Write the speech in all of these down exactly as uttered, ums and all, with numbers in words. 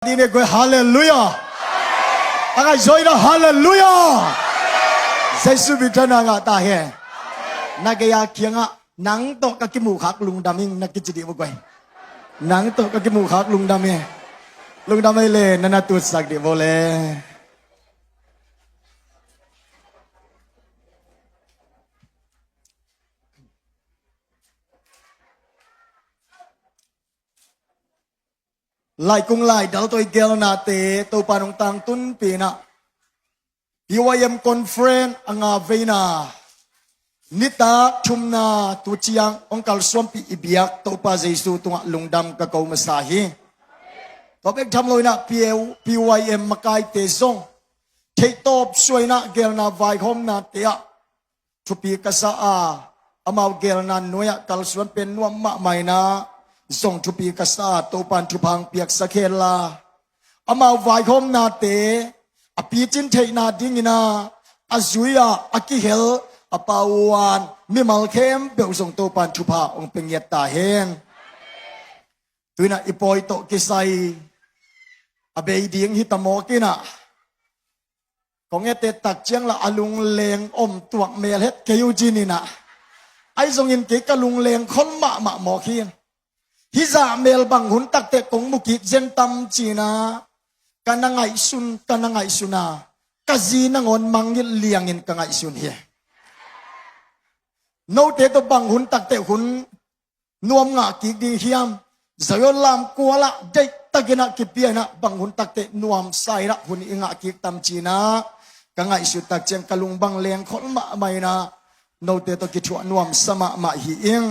Dine goi halleluiah. A ngaih zaw inah halleluiah. Jesu min tawh na ngah ta hen. Na gei-a kiangah nang tawh ka kimuhkhak lungdam ing na kici dih vo goi. Nang tawh ka kimuhkhak lungdam ing. Lungdam ei le na na tutsak dih vo le. Laikung laidal tawh i gelnate Topa nong tangtunpih inah P Y M conference a nga veina nitak thumna tu ciang hong kalsuanpih i biak Topa Jesu tungah lungdam ka ko masa hi. Tua bek tham lo inah P Y M makaite zong theihtawp suah inah gelna vaihawmnate ah thupi ka sa a, amau gelna nuai-ah kalsuan pen nuam mahmah inah zong thupi ka sa a, Topan thupha hong piaksak henla. Amau vaihawmnate a picin theihna ding inah a zui-ah a kihel a pauan mimal khempeuh zong Topan thupha hong pia ngiat ta hen. Tu inah i pawi tawh kisai a bei ding hi ta mawk inah kong ette tak ciang la a lungleng om tuak mel het kei uh cin inah. Ahi zongin kei ka lungleng khol mahmah mawk hi. Hih zah mel bang hun takteh kong mu kik zen tam ci inah ka na ngaihsun, ka na ngaihsun a, ka zi nangawn mangngilh liangin ka ngaihsun hi. Note tawh bang hun takteh hun nuam ngah kik ding hiam? Zion lam kualah deihtak inah kipia inah bang hun takteh nuamsa inah hun i ngah kik tam ci inah ka ngaihsut tak ciang ka lung bang lengkhol mahmah inah note tawh kithuah nuamsa mahmah hi ing.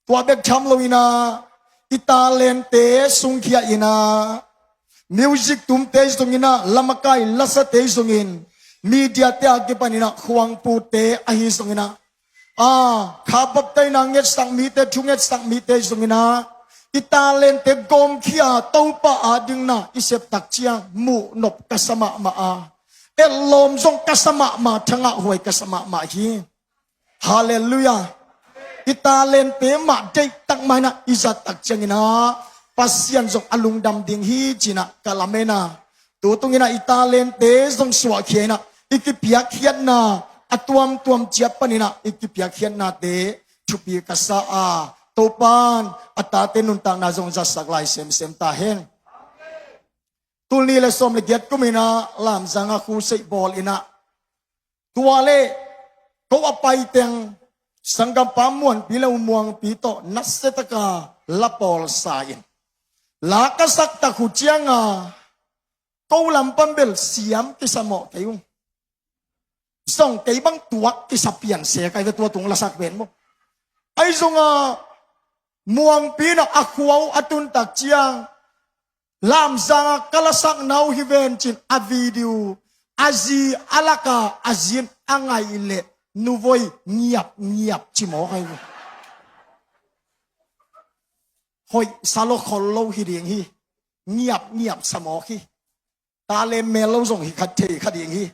Tua bek tham lo inah i talente sungkhia inah music tumte zong inah lamakai lasate zongin mediate a kipan inah khuangpute ahi zong inah a, kha baptaina ngetsak mite, thu ngetsak mite zong inah i talente gawmkhia Topa a dingna i septak ciang muhnop ka sa mahmah a, etlawm zong ka sa mahmah, thangahhuai ka sa mahmah hi. Halleluiah. I talente mah deihtak mah inah i zattak ciang inah Pasian zong a lungdam ding hi ci inah ka lamen a, tutung inah i talente zong suahkhia inah i kipiakkhiatna a tuamtuam ciat pan inah i kipiakkhiatnate thupi ka sa a, Topan a tate nuntakna zong zatsak lai semsem ta hen. Tul nih le sawm le giat kum inah Lamzang ah khuseih bawl inah tua le ko a paiteng sanggampa Muanpi le U Muangpi tawh nasiataka la pawlsa in la ka saktak uh cianga ko lam pan bel siam kisa mawh kei ung. Zong kei bang tuak kisa pian se kai ve tua tung lasak pen maw. Ahi zonga Muangpi inah a khua uh a tuntak ciang Lamzanga ka lasakna uh hi ven cin a video a zi a laka a zi in a ngaih leh nuvoi ngiapngiap ci mawk ahi ve. Hoih sa lo khol lo hi ding hi. Ngiapngiap sa mawk hi. Talent mel lo zong hi khat thei kha ding hi.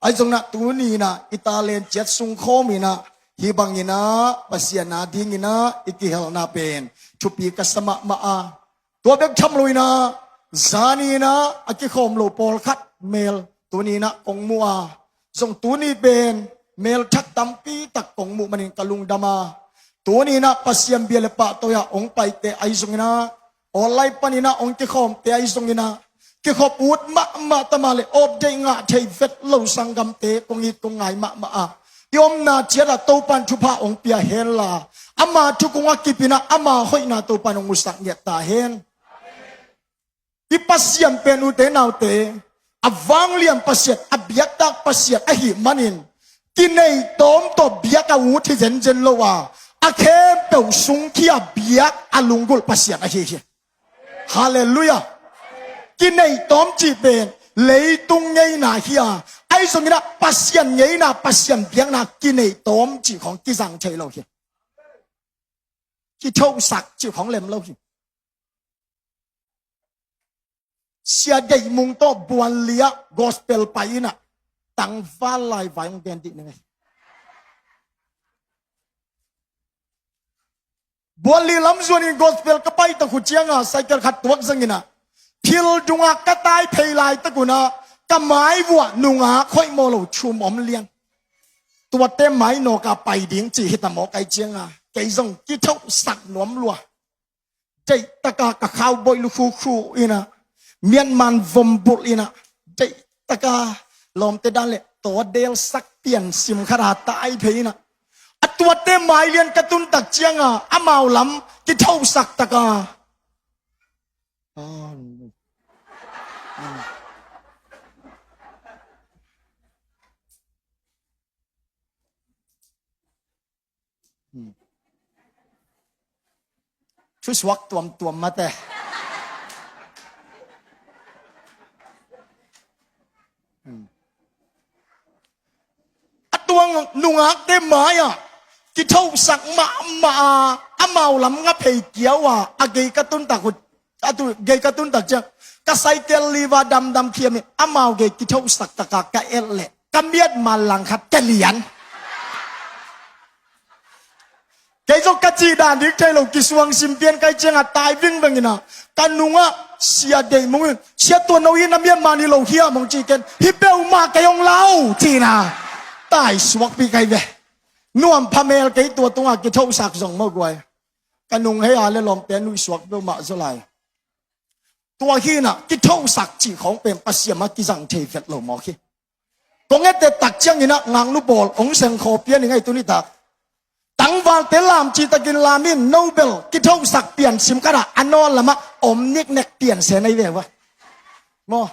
Ahi zong inah tuni inah i talent ciat sungkhawm inah hih bang inah Pasian a ding inah i kihelna pen thupi ka sa mahmah a, tua bek tham lo inah zani inah a kikhawm lo pawlkhat mel tuni inah kong mu a, zong tuni pen mel thak tampi tak kong muh manin ka lungdam a, tuni inah Pasian bia le pahtawi ah hong paite ahi zong inah online pan inah hong kikhawmte ahi zong inah kikhop ut mahmah ta mah le update ngah thei vet lo sanggamte kong it kong ngai mahmah a, i omna ciat ah Topan thupha hong pia henla ama thukung a kip inah ama hoihna Topan hong musak ngiat ta hen. I Pasian pen ute naute a vanglian Pasian, a biaktak Pasian ahih manin kinei tawm tawh biak a ut hi zenzen lo a, a khempeuh sungkhia biak a lunggulh Pasian ahi hi. Halleluiah. Kinei tawm cih pen leitung ngeina hi a, ahi zong inah Pasian ngeina, Pasian biakna kinei tawm cih khawng kizang thei lo hi. Kithosak cih khawng lem lo hi. Sia Deih Mung tawh Buanli ah gospel pai inah tangval lai vai hong gen dih ning ei. Buanli lamzuan in gospel ka pai tak uh cianga cycle khat tuak zang inah Phil dungah ka tai phei laitak unah ka mai vuah nungak hoih mawh lo thum om lian. Tuate mai nawka pai ding cih hi ta maw kai cianga kei zong kithosak nuam lua. Deihtaka ka khau boih lukhukhu inah mianman vombulh inah deihtaka lawmte dan le tawdelsak pian sim khata tai phei inah a tuate mai lian ka tuntak cianga amau lam kithosak taka. Thusuak tuamtuam mate. A tuang nungakte mai-ah kithosak mahmah a amau lam nga phei kiau a a gei ka tuntak uh a tu gei ka tuntak ciang ka cycle liva damdam khiamin amau gei kithosak taka ka et leh ka miatman langkhat ka lian. Kei zong ka cih dan dik thei lo kisuang sim pian kai cianga tai vingveng inah ka nungah sia deih mung in sia tua no hi na miatman hi lo hiam hong ci ken hi peuhmah kei hong lau cina tai suakpi kai ve. Nuam pha mel kei tua tungah kithosak zong maw guai. Ka nung hei a le lawmte nuihsuak peuhmah zaw lai. Tua hinah kithosak cih khawng pen Pasian a kizang thei vet lo mawk hi. Kong ette tak cianginah ngaknu pawl hong sengkhaw pian i ngai tuni tak. Tangvalte lam citakin lamin Nobel kithosak pian sim khatah a nawl lamah om niknek pian se nai ve va. Maw.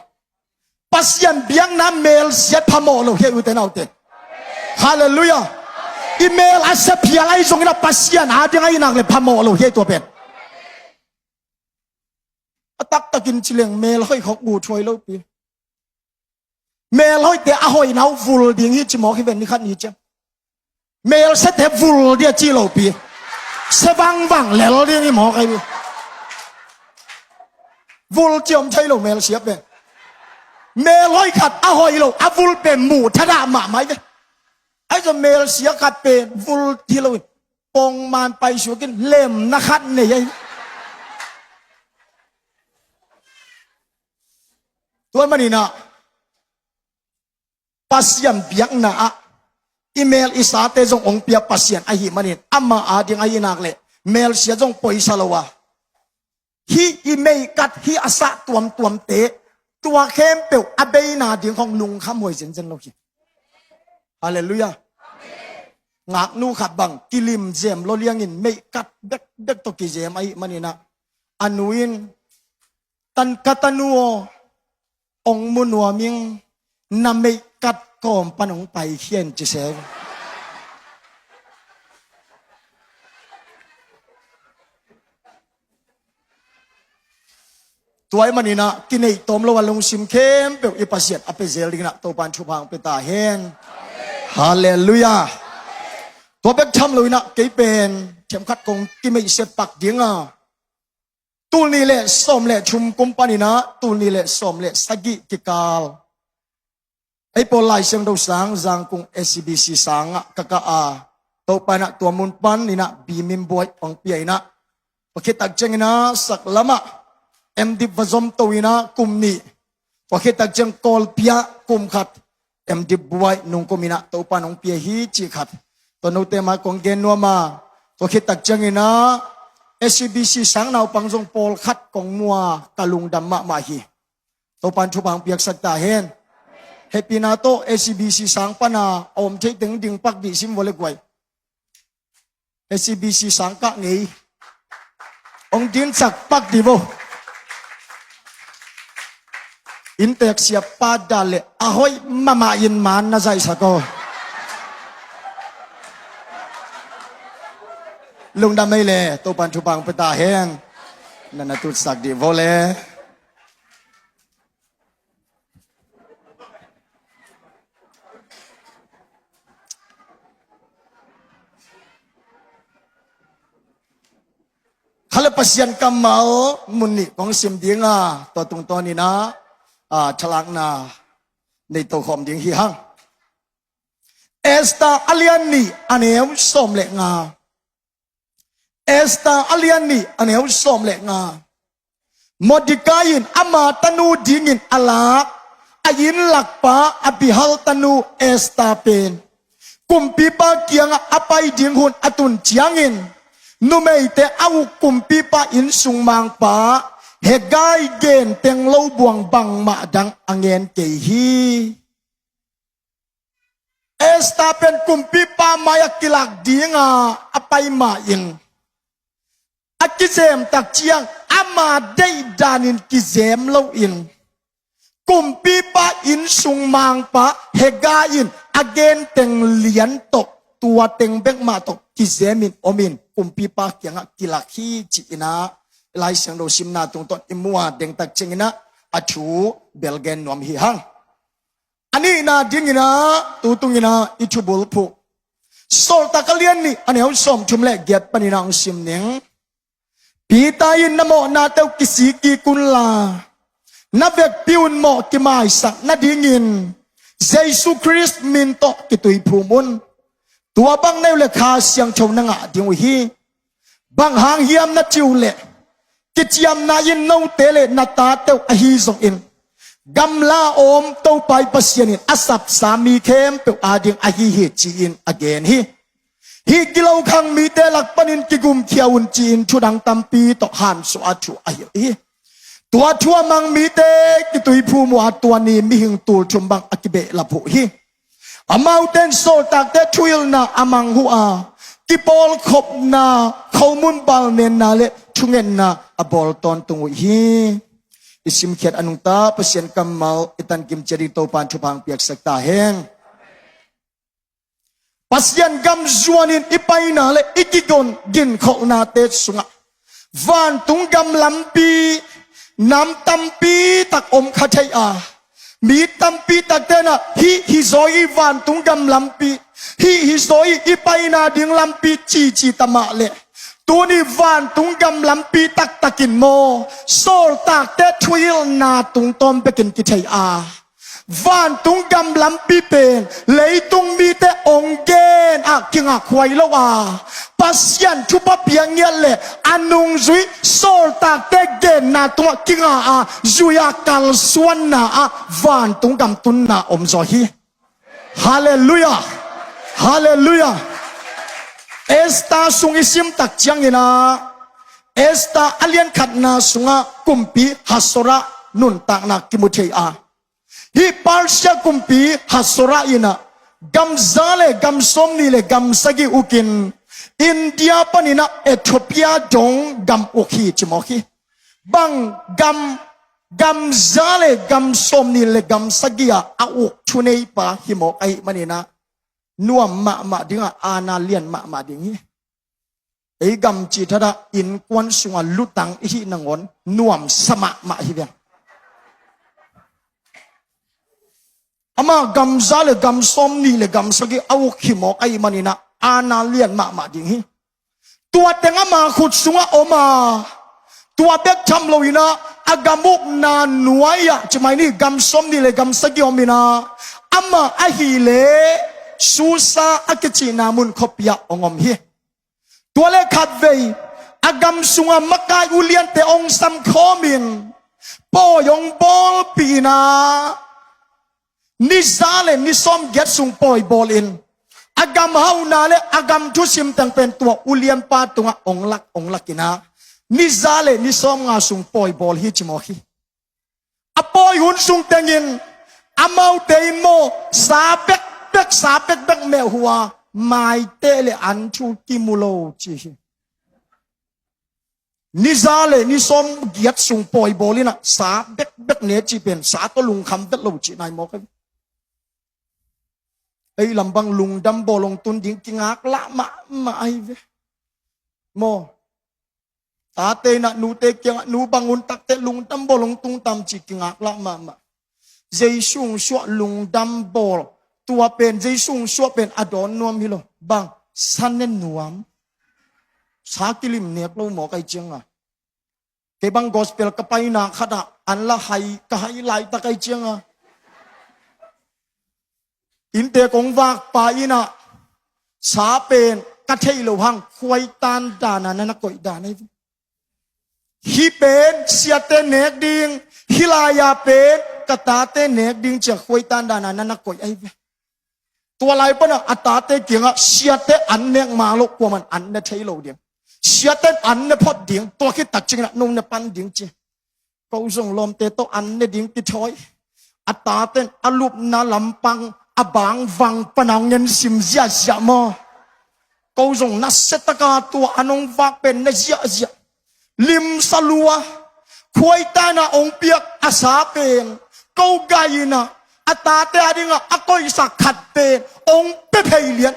Pasian biakna melsiat phamawh lo hi ute naute. Halleluiah. I mel a sephial ahi zongin a Pasian ading ahi nak le phamawh lo hi tua pen. A taktakin cileng mel hoih khawk ut huai lopi. Mel hoihte a hoihna uh vul ding hi cimawk hi ven ni khat ni ciang. Mel sete vul dia ci lopi. Se vangvang lel ding hi mawk ahi. Vul ciom thei lo mel siap pen. Mel hoih khat a hoih lo a vul pen muh thadah mahmah hi ve. Ahi zong mel siap khat pen vul hi lo in pongman paisuakin lemna khat nei ahi. Tua maninah Pasian biakna ah i mel i sate zong hong pia Pasian ahi manin ama ading ahi nak le melsia zong poisa lo a. Hih i meihkat hih a sah tuamtuamte tua khempeuh a beina ding khong lungkham huai zenzen lo hi. Halleluiah. Ngaknu khat bang kilim zem lo liangin meihkat bekbek tawh kizem ahi maninah a nu in tan ka tanu aw ong mu nuam ing na meihkat kawm pan ong paikhia in ci se. Tua i maninah kineih tawm lo a lungsim khempeuh i Pasian a pe zel dinginah Topan thupha hong pe ta hen. Halleluiah. Tua bek tham loinah kei pen themkhat kong kimeihset pak dinga tul nih le sawm le thum kum paninah tul nih le sawm le sagih kikal ei pawl Lai Siangtho sang Zangkung S C B C sangah ka kah a Topa inah tua mun paninah bimin buai hong pia inah pakhitak cianginah sak lamah M Div va zomto inah kum nih pakhitak ciang Kawlpi ah kum khat M Div buai nungkum inah Topa in hong pia hi cih khat tua note mah kong gen nuam a tua khit tak cianginah S C B C sang naupang zong pawlkhat kong mu a ka lungdam mahmah hi. Topa in thupha hong piaksak ta hen. Hehpihna tawh S C B C sang pana a om thei teng ding pak dih sim vua le guai. S C B C sang kah ngei. Hong dinsak pak dih vo. Inntek siapa dan le a hoih mahmah in man na zaihsak aw. Lungdam ei le Topa in thupha hong pe ta hen. Na na tutsak dih vo le. Kha le Pasian kammal mun nih kong sim dinga tua tungtawninah a thalakna nei tokhawm ding hi hang. Esther a lian nih a neu sawm le nga. Esther a lian nih a neu sawm le nga. Mordekai in ama tanu dingin a lak a innlakpa Abihail tanu Esther pen kumpipa kiangah a pai ding hun a tun ciangin numeite a uk kumpipa innsung mangpa Hegai genteng lo buang bangmah dang a ngen kei hi. Esther pen kumpipa mai-ah kilak dinga a pai ma-in a kizem tak ciang ama deih danin kizem loin kumpipa innsung mangpa Hegai in a genteng lian tawh tua teng bek mah tawh kizemin omin kumpipa kiangah kilak hi ci-inah Lai Siangtho simna tungtawn i mu a dengtak cianginah a thu belgen nuam hi hang. A nihna dinginah tutunginah i thubulphuh Sawltak a lian nih a neu sawmthum le giat paninah hong sim ning. Peter in na mawhnate uh kisik kik unla na vekpi un mawh kimaisak nadingin Jesu Khrist min tawh kituiphum un. Tua bang nei uh le Kha Siangtho na ngah ding uh hi. Bang hang hiam na cih uh leh kiciamna in note le na tate uh ahi zongin gamla a om Topa i Pasian in a sapsa mi khempeuh ading ahi hi ci-in a gen hi. Hih gilo khang mite lak panin kigumkhia un ci-in thudang tampi tawh hansuah a thu a hilh hi. Tua thu a mang mite kituiphum uh a tua ni mihing tulthum bang a kibehlap uh hi. Amaute in sawltakte thuhilhna a mang uh a kipawlkhopna khomun balnenna le thungetna a bawl tawntung uh hi. I simkhiat a nungta Pasian kammal i tankim ciat ding Topa in thupha hong piaksak ta hen. Pasian gam zuanin i paina le i kigon ginkholhnate sungah vantung gam lampi nam tampi tak om kha thei a, mi tampi tak tenah hih hi zaw i vantung gam lampi, hih hi zaw i i paina ding lampi cici ta mah leh tuni vantung gam lampi taktakin maw sawltakte thuhilhna tungtawn bekin kithei a, vantung gam lampi pen leitung mite ong gen ah kingakhuai lo a, Pasian thupha piak ngiat le a nungzui sawltakte genna tungah kinga a, zui a kalsuanna ah vantung gam tunna om zaw hi. Halleluiah. Halleluiah. Esther sung i simtak cianginah Esther a lian khatna sungah kumpi Hasora nuntakna kimu thei a, hih Persia kumpi Hasora inah gam za le gam sawmnih le gam sagih ukin India paninah Ethiopia dong gam uk hi ci mawk hi. Bang gam gam za le gam sawmnih le gam sagih ah a uk thuneipa hi mawk ahih maninah nuam mahmah dingah aana lian mahmah ding hi. Ei gam cih thatah innkuan sungah lutang i hih nangawn nuamsa mahmah hi veng. Amah gam za le gam sawmnih le gam sagih a uk hi mawk ahih maninah aana lian mahmah ding hi. Tua teng ama khut sungah om a, tua bek tham loinah a gam ukna nuai-ah cimai ni gam sawmnih le gam sagih om inah amah ahileh Susa a kicihna mun khuapi ah hong om hi. Tua le khatvei a gam sungah makai uliante hong samkhawmin pawi hong bawlpih inah ni za le ni sawmgiat sung pawi bawlin a gam hauhna le a gam thusim teng pen tua ulianpa tungah hong lak hong lak inah ni za le ni sawmnga sung pawi bawl hi ci mawk hi. A pawi hun sung tengin amaute in maw sa bekbek sa bekbek meh uh a, maiteh le an thu kimu lo ci hi. Ni za le ni sawmgiat sung pawi bawl inah sa bekbek ne cih pen sa tawh lungkham vet lo cih nai mawk hi. Ei lam bang lungdam bawl hong tun ding kingaklah mahmah ahi ve. Maw tate inah nute kiangah nu bang un takteh lungdam bawl hong tung tam cih kingaklah mahmah. Jesu hong suah lungdam bawl tua pen Jesu hong suah pen a dawn nuam hi lo. Bang sa ne nuam. Sa kilim nek lo mawk ahi cianga. Kei bang gospel ka paina khatah an la hai ka hai laitak ahi cianga innte kong vakpa inah sa pen ka theih loh hang khuaitan dana na na koih dan ahi ve. Hih pen siate nek ding, hih lai-a pen ka tate nek ding ci-a khuaitan dana na na koih ahi ve. Tua lai pana a tate kiangah siate an nek mah lo kuaman an ne thei lo ding. Siate an ne phot ding, tua khit tak ciangin ah nong ne pan ding ci. Ko zong lawmte tawh an ne ding kithawi. A taten a lupna lampang a bangvang pana hong ngen sim ziahziah maw. Ko zong nasia taka tua an hong vak pen ne ziahziah. Limsa lua, khuaitana hong piak a sa pen ko gai-ina a tate a dinga a koihsak khat pen hong pia phei lian.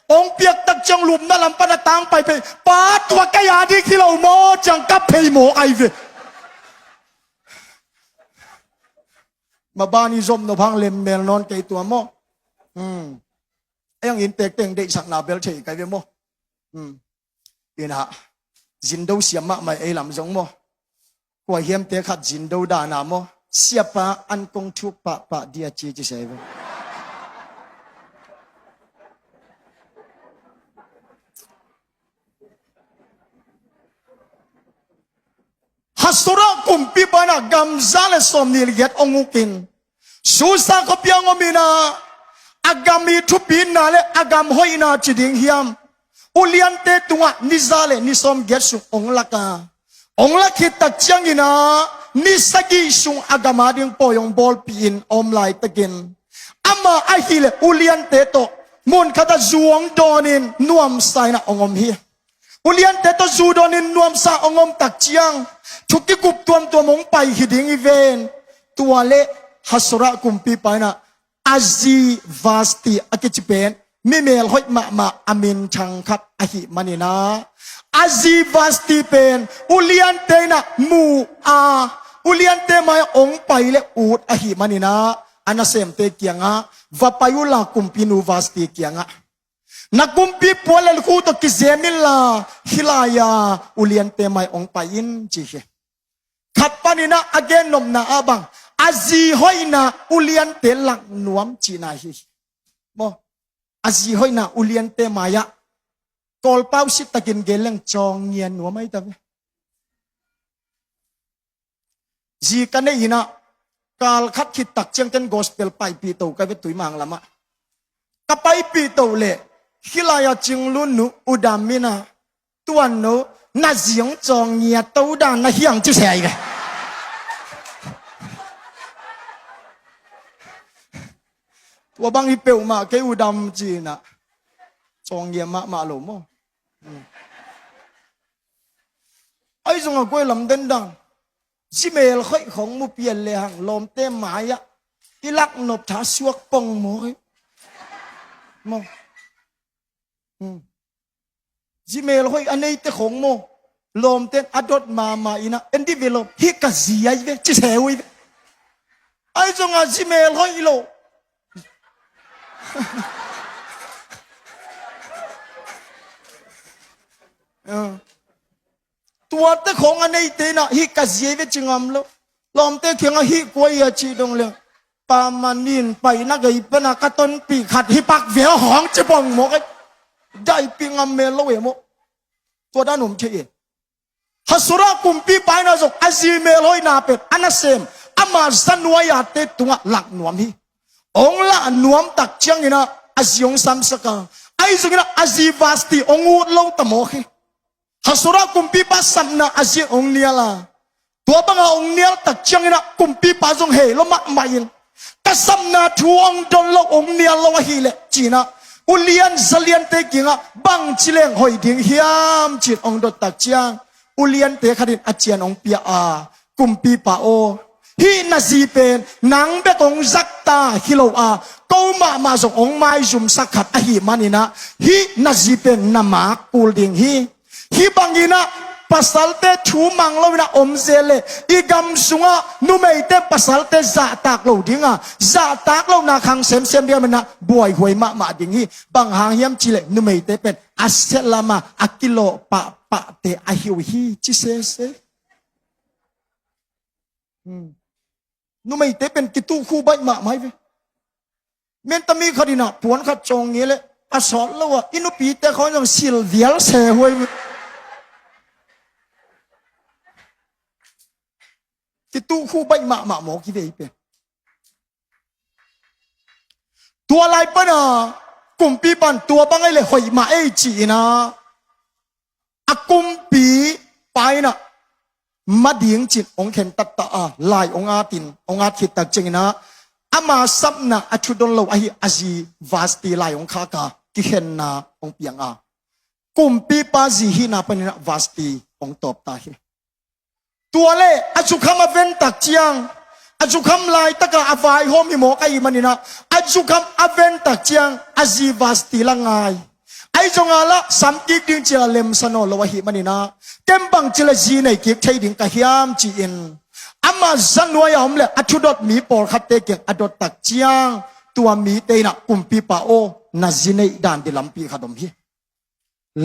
Hong piak tak ciang lupna lam pana tang pai phei, pa tua kei a dik hi lo maw, ciang kap phei maw ai ve. Mabani zom no phang lemmel nawn kei tua maw. Hmm. Ei ang in tekteng deihsakna bel thei kai ve maw. Hmm. Ina zindo siam mahmah ei lam zong maw. Kua hiamte khat zindo dana maw, siapa an kong thuk pahpah dia ci ci sei ve. Hasura kumpipa ina gam za le sawmnih le giat hong ukin, Susa khuapi ah hong om ina, a gam i thupina le a gam hoihna ci ding hiam, uliante tungah ni za le ni sawmgiat sung hong lak a, hong lak khit tak ciangina ni sagih sung a gam a ding pawi hong bawlpih in a om laitakin, ama ahileh uliante tawh mun khatah zu hong dawnin nuamsa inah hong om hi. Uliante tawh zu dawnin nuamsa hong om tak ciang thu kikup tuamtuam hong pai hi ding hi ven. Tua le Hasura kumpipa inah a zi Vasti a kici pen mi melhoih mahmah a minthang khat ahih maninah, a zi Vasti pen uliante inah mu a, uliante mai-ah hong pai le ut ahih maninah, a nasemte kiangah va pai unla kumpinu Vasti kiangah, na kumpi pual le lukhu tawh kizem inla hih lai-a uliante mai hong pai in ci hi. Khat paninah a gennopna ah bang, a zi hoihna uliante lak nuam cihna hi. Maw, a zi hoihna uliante mai-ah Kawlpau sitakin gen leng cawngngia nuam ahi ta ve. Zi ka nei inah kal khat khit tak ciang ken gospel paipih to ka ve Tuimang lamah. Ka paipih to leh hih lai-a Cinglun nu U Dam inah, tuan no, na zi hong cawngngia to dan na hiang ci se ahi ve. Tua bang hi peuhmah kei U Dam ci inah cawngngia mahmah lo maw. Hmm. Ahi zongah kua i lam den dan, zi melhoih khong mu pian le hang lawmte mai-ah i lak nop tha suak pong maw kei. Maw. Hmm. Zi melhoih a neite khong maw, lawmten a dot mahmah inah en develop, hih ka zi ahi ve ci se uh hi ve. Ahi zongah zi melhoih lo. Ah. Tuate khong a neite inah hih ka zi ahi ve ci ngam lo. Lawmte kiangah hih kua hi a cih dong leng, pa manin paina gei pana ka tonpih khat hi pak ve aw hong ci pong maw kei. Daihpih ngam mel lo e maw. Tua dan om thei e. Hasura kumpipa inah zong a zi melhoihna pen a nasem ama zanuai-ate tungah lak nuam hi. Hong lah nuam tak cianginah a zi hong samsak a, ahi zonginah a zi Vasti hong ut lo ta mawk hi. Hasura kumpipa sapna a zi hong nial a, tua banga hong nial tak cianginah kumpipa zong hei lo mahmah in, ka sapna thu hong don lo, hong nial lo ahileh cinah ulian zaliante kiangah bangci leng hoih ding hiam cin hong dot tak ciang, uliante khatin a cian hong pia a, kumpipa aw, hih na zi pen nang bek hong zakta hi lo a, ko mahmah zong hong maizumsak khat ahih maninah hih na zi pen na mak kul ding hi. Hih banginah pasalte thu mang loinah om zel leh i gam sungah numeite pasalte zahtak lo dinga, zahtak lohna khang semsem ding a manah buaihuai mahmah ding hi. Bang hang hiam cihleh numeite pen a sia lama a kilawh pahpahte ahi uh hi ci sese. Hmm. Numeite pen kituhkhu baih mahmah hi ve. Mentami khat inah puan khat cawng nge leh a sawt lo ah i nupite khawng zong sil vial se huai ve. Kituh khu baih mahmah mawk hi ve ei pen. Tua lai pana kumpipan tua bang ei le hoih mah ei ci-ina a kumpipa ina mading cin hong khen tatta a lai hong atin hong at khit tak ciangina ama sapna a thudon lo ahi a zi Vasti lai hong khaka kikhenna hong piang a kumpipa zi hihna panina Vasti hong tawpta hi. Tua le a zukham a ventak ciang a zukham laitaka a vaihawm hi mawk ahi manina a zukham a ventak ciang a zi Vasti la ngai. Ahi zonga la samkik ding cila lemsa nawn lo ahi manina ken bang cila zi nei kik thei ding ka hiam ci-in ama zanuai a om le a thudot mi pawlkhatte kiang a dottak ciang tua mite ina kumpipa aw na zi neih dan di lampi khat om hi.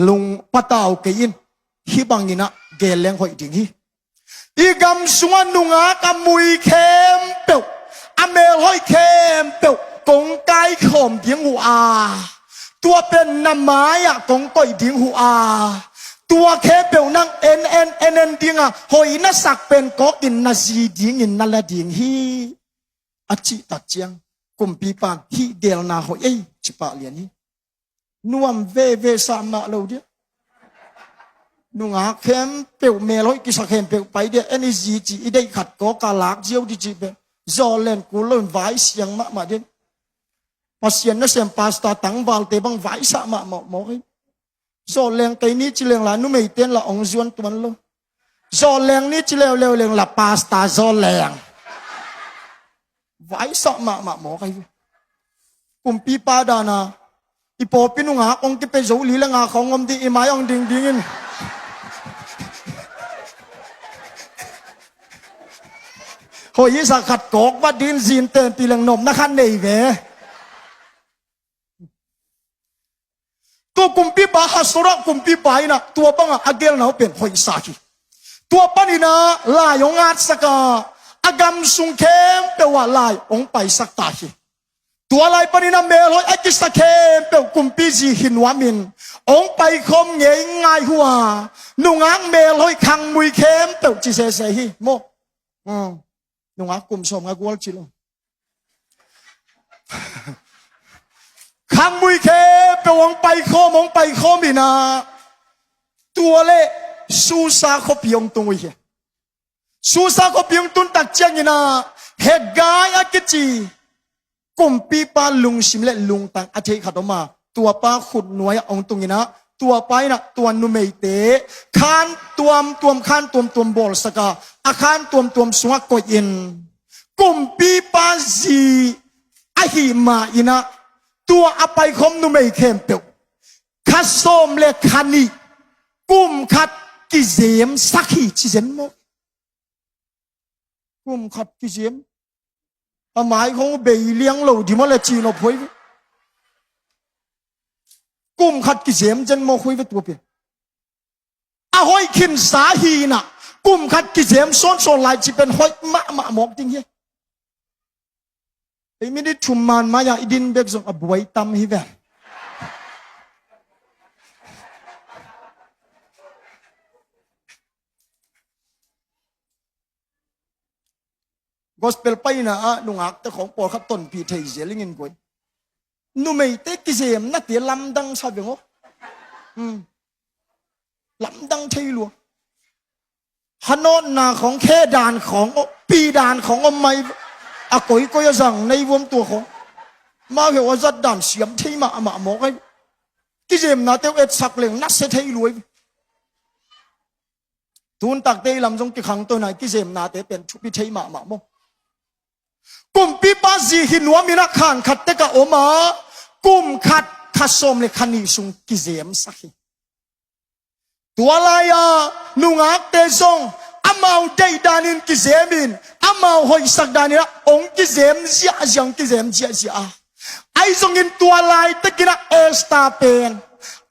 Lung patau kei in hih bangina gel leng hoih ding hi. I gam sunga nungak a mui khempeuh a melhoih khempeuh kong kaikhawm ding uh a tua pen na mai-ah kong koih ding uh a tua khempeuh nang en en en en dinga hoih na sak pen kawkin na zi dingin na la ding hi. A cihtak ciang kumpipan hih gelna hoih ei cipah lian hi. Nuam veve sa mah lo dia. Nungak khempeuh melhoih kisa khempeuh pai dia en i zi ci i deih khat kawka lak ziau di cih pen zawlen kul loin vai siang mahmah din. Pasian nasem pasta tangvalte bang vaisah mahmah mawk hi. Zawleng kei ni ci leng la numeiten la ong zuan tuan lo. Zawleng ni ci leuleu leng la pasta zawleng. Vaisah mahmah mawk ahi. Kumpipa dana i pawpi nungak ong kipe zo li le nga khawng om ding i mai ong ding dingin hoih i sa khat kawk vat dingin zin tenpi leng nopna khat nei ve. Tua kumpipa Hasora kumpipa ina tua banga a gelna uh pen hoihsa hi. Tua panina lai hong atsaka a gam sung khempeuh ah lai hong paisak ta hi. Tua lai panina melhoih a kisa khempeuh kumpi zi hi nuamin hong paikhawm ngei ngai hua nungak melhoih khangmui khempeuh ci sese hi maw? Nungak kum sawm nga gual ci lo. Khangmui khempeuh hong paikhawm hong paikhawm ina tua le Susa khuapi hong tung uh hi. Susa khuapi hong tuntak ciangina Haggai a kici kumpipa lungsim le lungtang a thei khat om a tuapa khutnuai-ah hong tungina tuapa ina tua numeite khan tuamtuam khan tuamtuam bawlsaka a khan tuamtuam sungah koihin kumpipa zi ahi ma ina tua a paikhawm numei khempeuh kha sawm le kha nih kum khat kizem sak hi ci zen maw? Kum khat kizem a mai khong bei liang lo di maw le ci nop hoi ve. Kum khat kizem zen maw hoi ve tua pen. A hoih khinsa hi ina kum khat kizem sawnsawn lai ci pen hoih mahmah mawk ding hi. Ei minit thum man mai-ah i din bek zong a buai tam hi ve. Gospel paina ah nungakte khawng pawlkhat tonpih thei zia lingin guai. Numeite kizemnate lamdang sa veng aw. Lamdang thei lua. Hanawtna khawng khe dan khawng aw pi dan khawng aw mai a koikoi a zang nei vuam tua khawng. Mau heuh a zat dan siam thei mahmah mawk ai. Kizemnate uh etsak leng nasia thei luai. Tuntakte i lam zong kikhangto nai kizemnate pen thupi thei mahmah maw? Kumpipa zi hi nuam ina khan khat tek a om a kum khat kha sawm le kha nih sung kizemsak hi. Tua lai-a nungakte zong amau deihdanin kizemin amau hoihsak danin ah hong kizem ziahziah hong kizem ziahziah a Ahi zongin tua laitakin ah Esther pen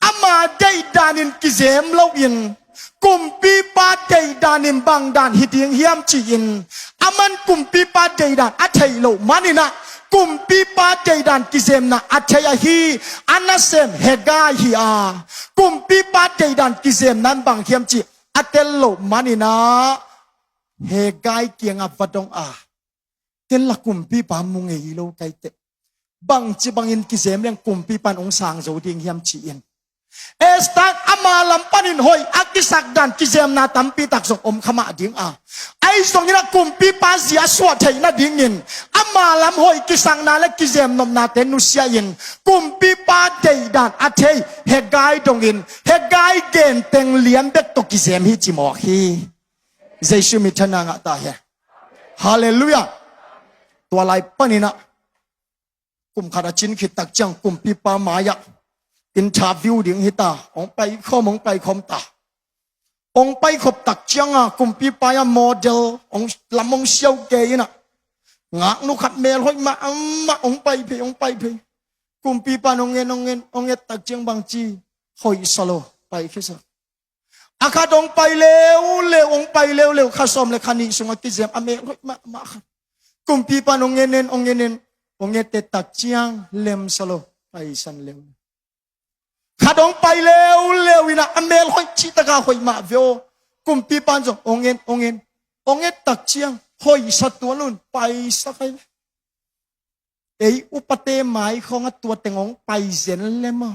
ama deihdanin kizem loin kumpipa deihdanin bangdan hi ding hiam ci-in aman kumpipa deihdan a theih loh manin ah kumpipa deihdan kizemna a thei ahi a nasem Haggai hi a kumpipa deihdan kizemna in bang hiam cih a tel loh manin ah Haggai kiangah va dong a, ken la kumpipa mu ngei lo ka hi teh. Bangci bangin kizem leng kumpipa in hong sang zo ding hiam ci-in Esther ama lam panin hoih a kisak dan kizemna tampi tak zong om kha mah ding a, ahi zongin a kumpipa zi a suah theih nadingin ama lam hoih kisakna le kizem nopnate nusia in kumpipa deihdan a thei Haggai dongin Haggai genteng lian bek tawh kizem hi ci mawk hi. Jesu minthanna ngah ta hen. Halleluiah. Tua lai panin a kum khat a cin khit tak ciang kumpipa mai-ah interview ding hi ta, hong paikhawm, hong paikhawm ta. Hong paikhop tak ciang a kumpipa in a model hong lam hong siau kei in a, ngaknu khat mel hoih mahmah hong pai phei, hong pai phei. Kumpipa in hong en, hong en, hong et tak ciang bangci hoih sa lo, paikhia sa. A khat hong pai leuleu, hong pai leuleu, kha sawm le kha nih sungah kizem a mel hoih mahmah khat. Kumpipa in hong en en, hong en en, hong et et tak ciang lem sa lo, paisan leuleu. Khat hong pai leuleu in a, a mel hoih cih taka hoih mah ve aw. Kumpipa in zong hong en, hong en, hong et tak ciang hoih sa tuan un, paisak ai. Ei upate mai khawng a tua teng hong pai zen lem a.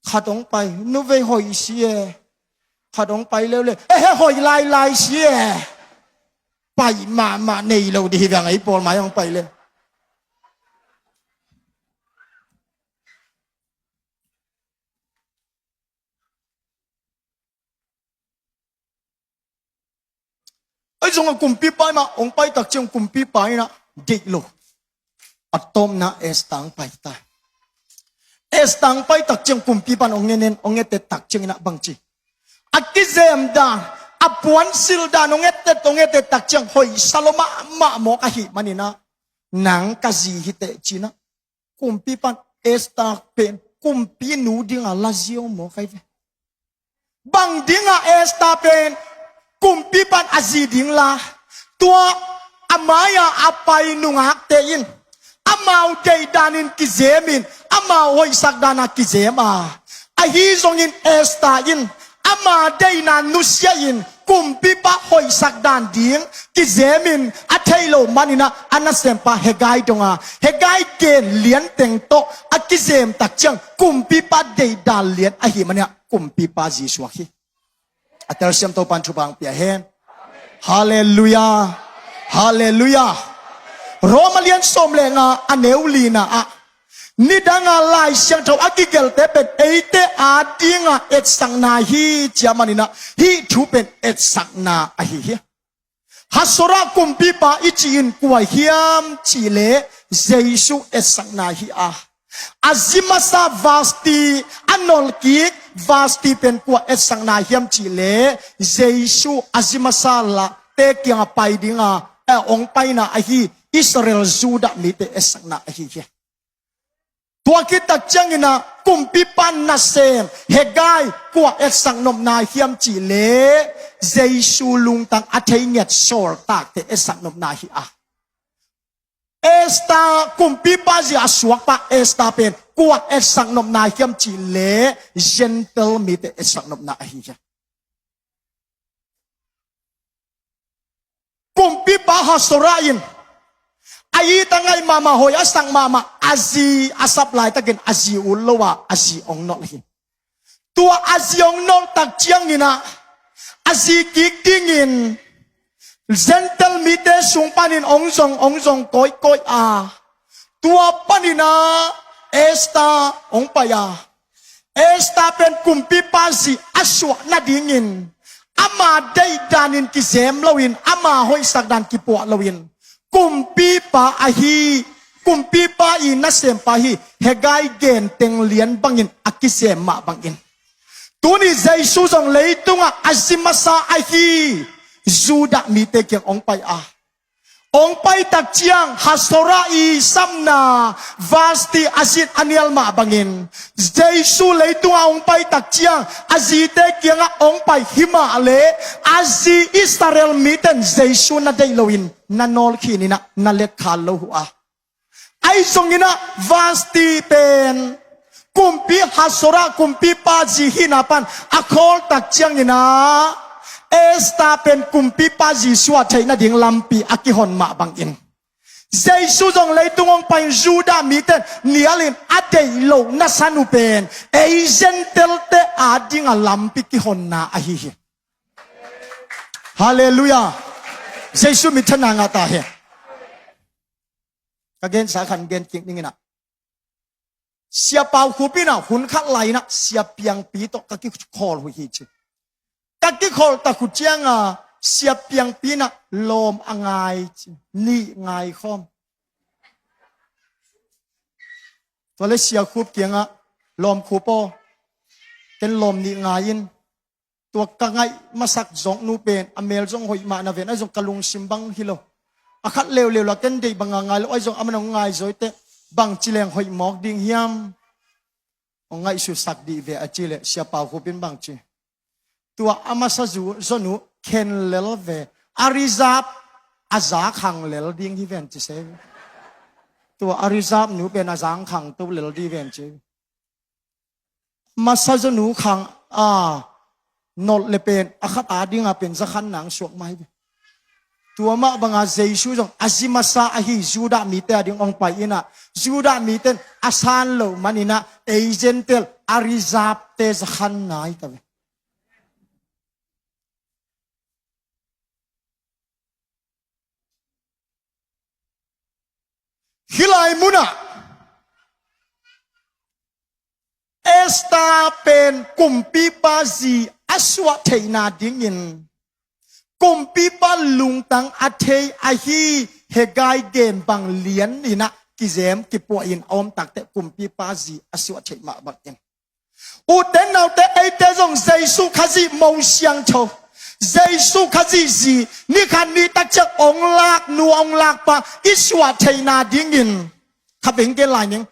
Khat hong pai, nu vei hoih si e. Khat hong pai leuleu, ehe, hoih lailai si e. Pai mahmah nei lo dih hi veng ei pawl mai hong pai le. Ahi zongin kumpipa in a hong pai tak ciang kumpipa in a deih lo. A tawpna Esther hong pai ta. Esther hong pai tak ciang kumpipa in hong en en, hong et et tak ciangin a bangci, a kizem dan, a puansilh dan hong et et, hong et et tak ciang hoih sa lo mahmah mawk ahih manin a, nang ka zi hi teh ci-in a, kumpipa in Esther pen kumpinu dinga la ziau mawk ai ve. Bang dinga Esther pen kumpipa in a zi ding la, tua a mai-a a pai nungakte in amau deih danin kizem in, amau hoihsak dana kizem a, ahi zongin Esther in ama deihna nusia in kumpipa hoihsak dan ding kizem in a thei lo manin a, a nasempa Haggai dong a, Haggai gen lian teng tawh a kizem tak ciang kumpipa deih dan lian ahih manin a kumpipa zi suak hi. A telsiam Topa'n thupha hong pia hen. Halleluiah. Halleluiah. Roma lian sawm le nga a neu lina ah, nidanga Lai Siangtho a kigelte pen eite adinga etsakna hi ci-a manin a, hih thu pen etsakna ahi hi. Hasora kumpipa i cih in kua hiam cih leh Jesu etsakna hi a, a zi masa Vasti a nolh kik Vasti pen kua etsakna hiam cih leh Jesu a zi masa late kiangah pai dinga, eh, hong paina ahi Israel Judah mite etsakna ahi hi. Tua khit tak ciangin a kumpipa nasem Haggai kua etsak nopna hiam cih leh Jesu lungtang a thei ngiat sawltakte etsak nopna hi a, Esther kumpipa zi a suakpa Esther pen kua etsak nopna hiam cih leh Gentile mite etsak nopna ahi hi. Kumpipa Hasora in a it a ngaih mahmah, hoih a sak mahmah, a zi a sap laitakin a zi ut lo a, a zi hong nolh hi. Tua a zi hong nolh tak ciangin a, a zi kik dingin Gentile mite sung panin hong zong, hong zong kawikawi a, tua panin a Esther hong pai a, Esther pen kumpipa zi a suah nadingin ama deih danin kizem loin, ama hoihsak dan kipuah loin, kumpipa ahi, kumpipa i nasempa hi Haggai genteng lian bangin a kizem mah bangin, tuni Jesu zong leitungah a zi masa ahi Judah mite kiang hong pai a, hong pai tak ciang Hasora i sapna Vasti a zi a nial mah bangin, Jesu leitungah hong pai tak ciang a zite kiangah hong pai hi mah leh, a zi Israel miten Jesu na deih loin na nawlkhin in a, na letkhal lo uh a. Ahi zongin a Vasti pen kumpi Hasora kumpipa zi hihna pan a khawl tak ciangin a, Esther pen kumpipa zi suah theih nading lampi a kihon mah bangin, Jesu zong leitung hong pai-in Judah mite nialin a deih loh nasa nu pen ei Gentile-te adinga lampi kihonna ahi hi. Halleluiah. Jesu minthanna ngah ta hen. Ka gensa khat gen kik ning in ah, Sia Pau Khup in ah hun khat lai-in ah Sia Piangpi tawh ka kikhawl uh hi ci. Ka kikhawl tak uh ciangin Sia Piangpi in ah lawm a ngai ci, nih ngai khawm. Tua leh Sia Khup kiangah, "Lawm Khup aw, ken lawm nih ngai in, tua ka ngaih masak zawknu pen a mel zong hoih mah na ven, ahi zong ka lungsim bang hi lo. A khat leuleu la ken deih banga ngai lo, ahi zong aman hong ngai zaw teh bangci leng hoih mawk ding hiam? Hong ngaihsutsak dih ve," a cih leh Sia Pau Khup in bangci, "Tua a masa zu-, zaw nu khen lel ve, a reserve a za khang lel ding hi ven," ci se. "Tua a reserve nu pen a za khang to lel ding ven," ci. Masa zaw nu khang a nolh leh pen a khat adinga pen za khan nang suak mai ve. Tua mah banga Jesu zong a zi masa ahi Judah mite ading hong pai in ah, Judah mite in a san loh manin ah ei Gentile a reserve-te za khan nai ta ve. Hih lai munah Esther pen kumpipa zi a suah theihna dingin kumpipa lungtang a thei ahi Haggai gen bang lian in ah kizem kipuah in a om takteh kumpipa zi a suah theih mah bangin, ute naute, eite zong Jesu Khazih mo siangtho, Jesu Khazih zi ni khat ni takciang hong lak nu hong lak pa i suah theihna dingin, kha beng gen lai ning,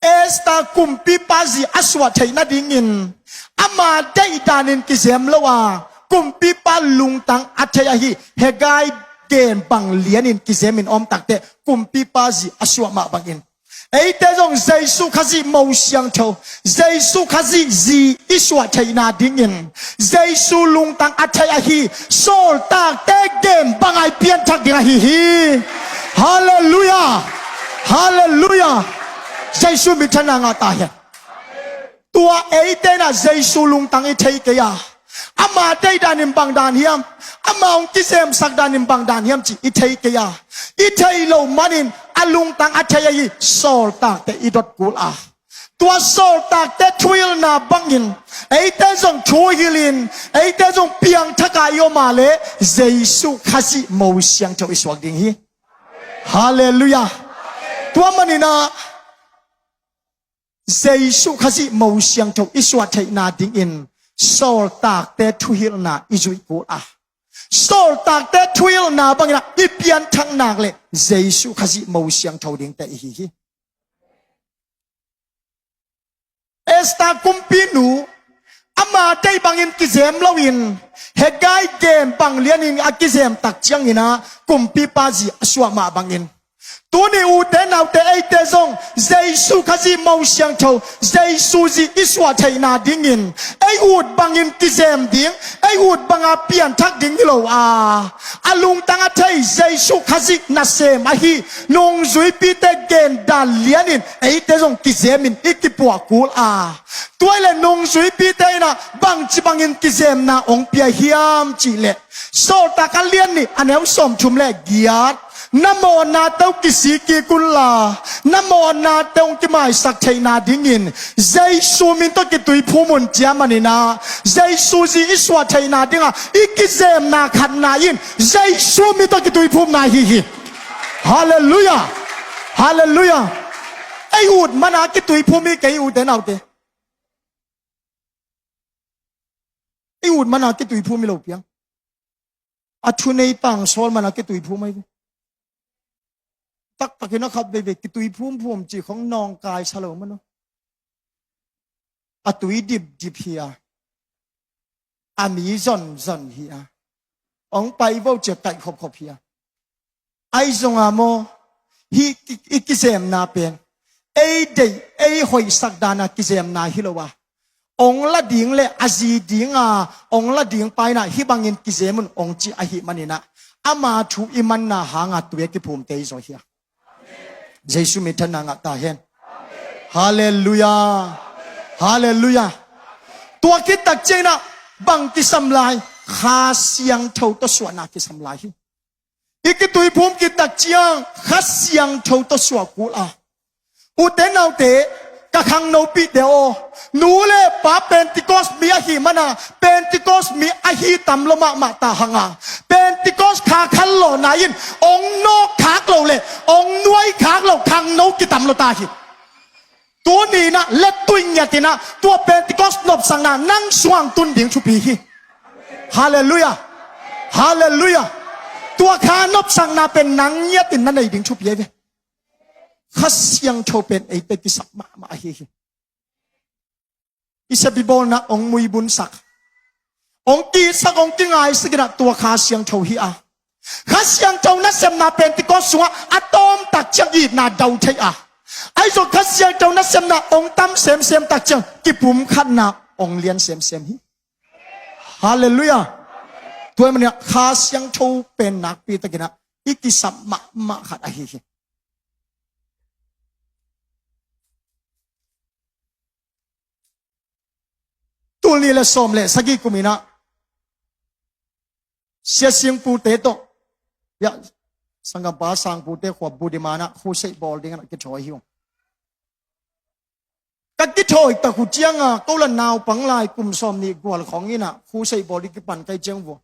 Esther kumpipa zi a suah theih nadingin ama deih danin kizem lo a, kumpipa lungtang a thei ahi Haggai gen bang lianin kizem in om takteh kumpipa zi a suah mah bangin, eite zong Jesu Khazih mo siangtho, Jesu Khazih zi i suah theihna dingin Jesu lungtang a thei ahi sawltakte gen banga i pianthak ding ahi hi. Halleluiah. Halleluiah. Jesu minthanna ngah ta hen. Tua eite in ah Jesu lungtang i thei kei a, ama deih danin bang dan hiam, ama hong kizemsak danin bang dan hiam cih i thei kei a, i theih loh manin a lungtang a thei ahi sawltakte i dot kul a, tua sawltakte thuhilhna bangin eite zong thuhilhin, eite zong piangthak a i om a leh Jesu Khazih mo siangtho i suak ding hi. Halleluiah. Tua manin ah Jesu Khazih mo siangtho i suah theihna dingin sawltakte thuhilhna i zuih kul a, sawltakte thuhilhna bangin ah i pianthak nak leh Jesu Khazih mo siangtho dingte i hi hi. Esther kumpinu ama deih bangin kizem loin Haggai gen bang lianin a kizem tak ciangin ah kumpipa zi a suah mah bangin, tuni ute naute, eite zong Jesu Khazih mo siangtho, Jesu zi i suah theihna dingin ei ut bangin kizem ding, ei ut banga pianthak ding hi lo a, a lungtang a thei Jesu Khazih nasem ahi nungzuipite gen dan lianin eite zong kizemin i kipuah kul a, tua hi leh nungzuipite in ah bangci bangin kizemna hong pia hiam cih leh, Sawltak a lian nih a neu sawmthum leh giat, na mawhnate uh kisik kik unla, na mawhnate uh kimaisak theihna dingin Jesu min tawh kituiphum un, ci a manin ah Jesu zi i suah theihna dinga i kizemna khatna in Jesu min tawh kituiphumna hi hi. Halleluiah. Halleluiah. Ei ut mana kituiphum hi kei, ute naute. I ut mana kituiphum hi lo piang. A thunei pangsawl mana kituiphum ahi ve. Taktakin a khat veivei kituiphumphum cih khong nawngkai sa lo mano. A tui dipdip hi a, a mi zonzon hi a, hong pai vo cia kaih khopkhop hi a. Ahi zonga maw, hih ki-, i kizemna pen ei deih ei hoihsak dana kizemna hi lo a, ong la ding le a zi dinga ong la ding pa inah hih bangin kizem un ong ci ahih maninah ama thu i manna hanga tui a kiphumte i zaw hi a. Jesu min thanna ngah ta hen. Halleluiah. Halleluiah. Tua khit tak cianginah bang kisam lai? Kha Siangtho tawh suahna kisam lai hi. I kituiphum khit tak ciang Kha Siangtho tawh suah kul a. Ute naute, ka khangnopihte aw, nu le pa Pentecost mi ahih mana Pentecost mi ahi tam lo mahmah ta hanga Pentecost kha khan lawhna in ong nawk khak lo le ong nuai khak lo khangno kitam lo ta hi. Tuninah lettui ngiatinah tua Pentecost nopsakna nang sungah tun ding thupi hi. Halleluiah. Halleluiah. Tua kha nopsakna pen nang ngiatin na nei ding thupi ahi ve. Kha Siangtho pen eite kisap mahmah ahi hi. I sep i bawlna ong muibunsak, ong kisak, ong kingaisak inah tua Kha Siangtho hi a. Kha Siangtho nasepna Pentecost sungah a tawm tak ciang itna do thei a. Ahi zong Kha Siangtho nasepna ong tam semsem tak ciang kipumkhatna ong lian semsem hi. Halleluiah. Tua ahih maninah Kha Siangtho pen nakpi takinah i kisap mahmah khat ahi hi. Tul nih le sawm le sagih kuminah Sia Singpute tawh, ya, sanggampa Sangpute khua Budimanah khusei bawl dingin a kithawi hi ung. Ka kithawi tak uh cianga ko la naupang lai kum sawm nih gual khawng inah khusei bawl ding kipan kai ciang vua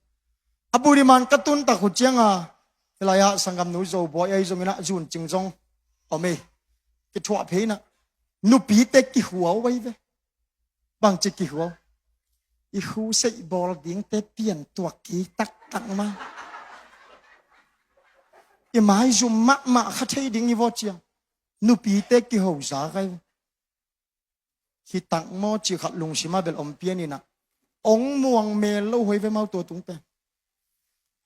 a Budiman ka tun tak uh cianga, hilaiah sanggamnu Zo Bawi ahi zonginah zuncing zong om ei. Kithuah phei inah nupite kihuau ahi ve. Bangci kihuau? I khusei bawl dingte piantuak kik taktak ma i maizum mahmah kha thei ding i vawt ciang nupite kiho za kai. Hi tak maw ci khat lungsimah bel om pianinah ong muang mel lo hoi ve mau tua tungte.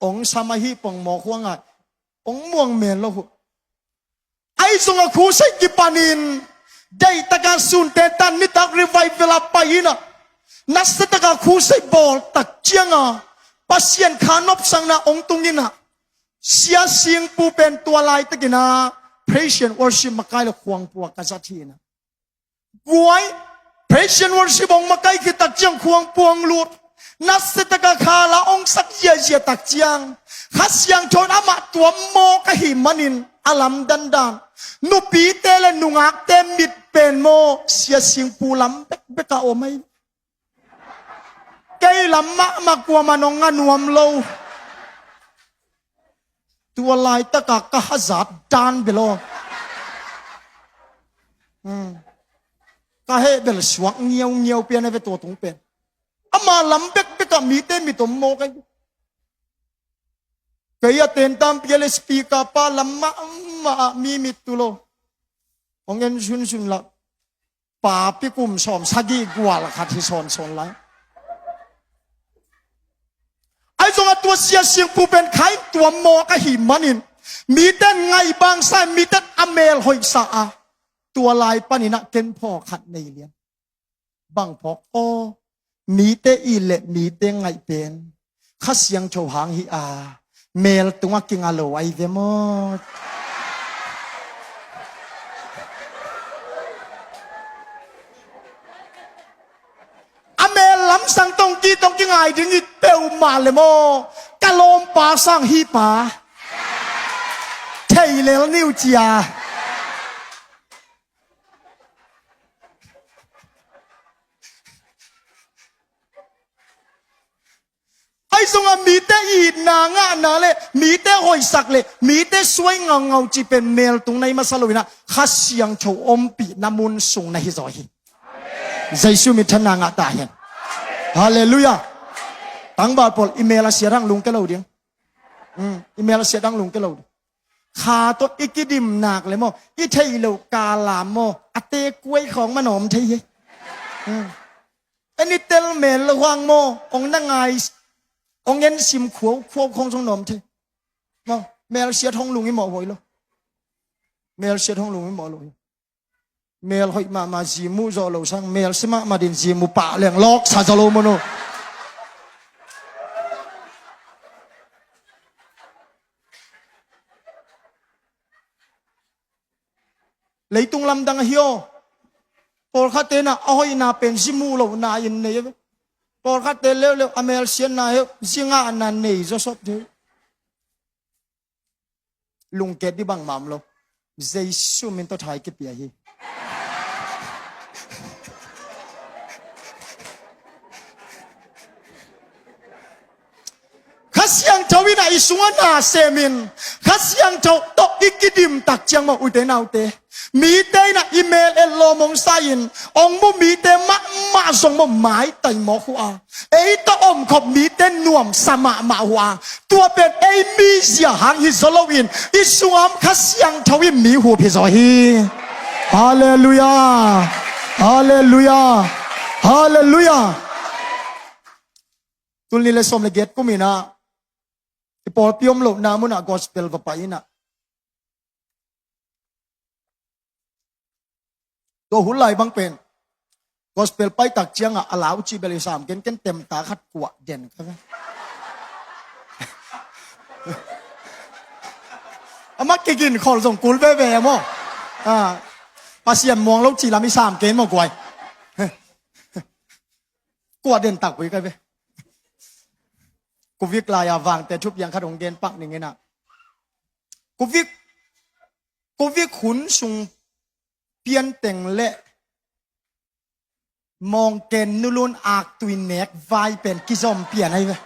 Ong sam ahi pong mawk huangah ong muang mel lo huh. Ahi zongah khusei kipanin deihtaka sunte tan nitak revival a pai inah nasiataka khusei bawl tak cianga Pasian kha nopsakna ong tunginah Sia Singpu pen tua laitakinah praise and worship makai le khuangpua ka zat hi inah guai, praise and worship ong makai khit tak ciang khuangpua lut. Nasiataka khala ong sak ziazia tak ciang Kha Siangtho in amah tuam mawk ahi manin a lamdandan nupite le nungakte mit pen maw Sia Singpu lam bekbeka om ahi. Kei lam mahmah kuamah nong a nuam lo. Tua laitaka ka hazat dan bel aw. Hmm. Ka heh bel suak ngiaungiau pian a ve tua tung pen. Ama lam bekbekah mite mit om mawk ahi. Kei a tentampi a le speaker pa lam mahmah ah mi mit tu lo. Ong en sunsun lah. Papi kum sawm sagih gual khat hi sawnsawn lai. Ahi zongah tua Sia Singpu pen kha in tuam mawk ahi manin mite ngaih bangsa in mite a mel hoihsa a tua lai paninah ken phawk khat nei lian. Bang phawk aw? Mite it le mite ngaih pen Kha Siangtho hang hi a, mel tungah kinga lo ahi ve maw? A mel lamsang tong ki tong kingai ding i peuhmah le maw? Ka lawmpa sang hi pa thei lel ni uh cia. Ahi zongah mite itna ngahna le mite hoihsak le mite suai ngaungau ci pen meltung na hi masa loinah Kha Siangtho ompihna mun sung na hi zaw hi. Jesu min thanna ngah ta hen. Halleluiah. Tangval pawl i mel a siat hang lungke lo ding. Mm, i mel a siat hang lungke lo ding. Kha tawh i kidim nak le maw, i theih loh kala maw, a tekuai khawng manawm thei hi. Hmm. En i tel mel lo hang maw, ong na ngai, ong en sim khuau khuau khawng zong nawm thei. Maw, mel siat hong lung i mawh huai lo. Mel siat hong lung i mawh lo hi. Mel hoih mahmah zi muh zawh lo sang, mel si mahmah din zi mu pah leng lawksa zaw lo maw no. Leitung lamdang ahi aw. Pawlkhatte na a hoihna pen zi muh lohna in nei. Pawlkhatte leuleu a mel siatna heu, zi ngahna nei zawsop deuh. Lungket dih bangmah om lo. Jesu min tawh thai kipia hi. Kha Siangtho in ah i sungah na semin, Kha Siangtho tawh i kidim tak ciang maw, ute naute, mite in ah i mel et lawm hong sa-in, hong mu mite mahmah zong maw, maitai mawk uh a, ei tawh omkhop mite nuamsa mahmah uh a, tua pen ei mizia hang hi zaw loin, i sungah om Kha Siangtho in mi hup hi zaw hi. Halleluiah. Halleluiah. Halleluiah. Tul nih le sawm le giat kum in ah i pawlpi om lohna munah gospel va pai in ah, tua hun lai bang pen gospel pai tak ciangah a lau cih bel i sam ken, ken temta khat kuah den ka. Amah kigin khol zong kul veve maw. Ah, Pasian muang lo cih lam i sam ken maw guai. Kuah den takpui kai ve. Covid lai-a vangte thupiang khat hong gen pak ning in ah, Covid, Covid hun sung pianteng le mawngken nulun aktui nek vai pen kizom pian ahi ve.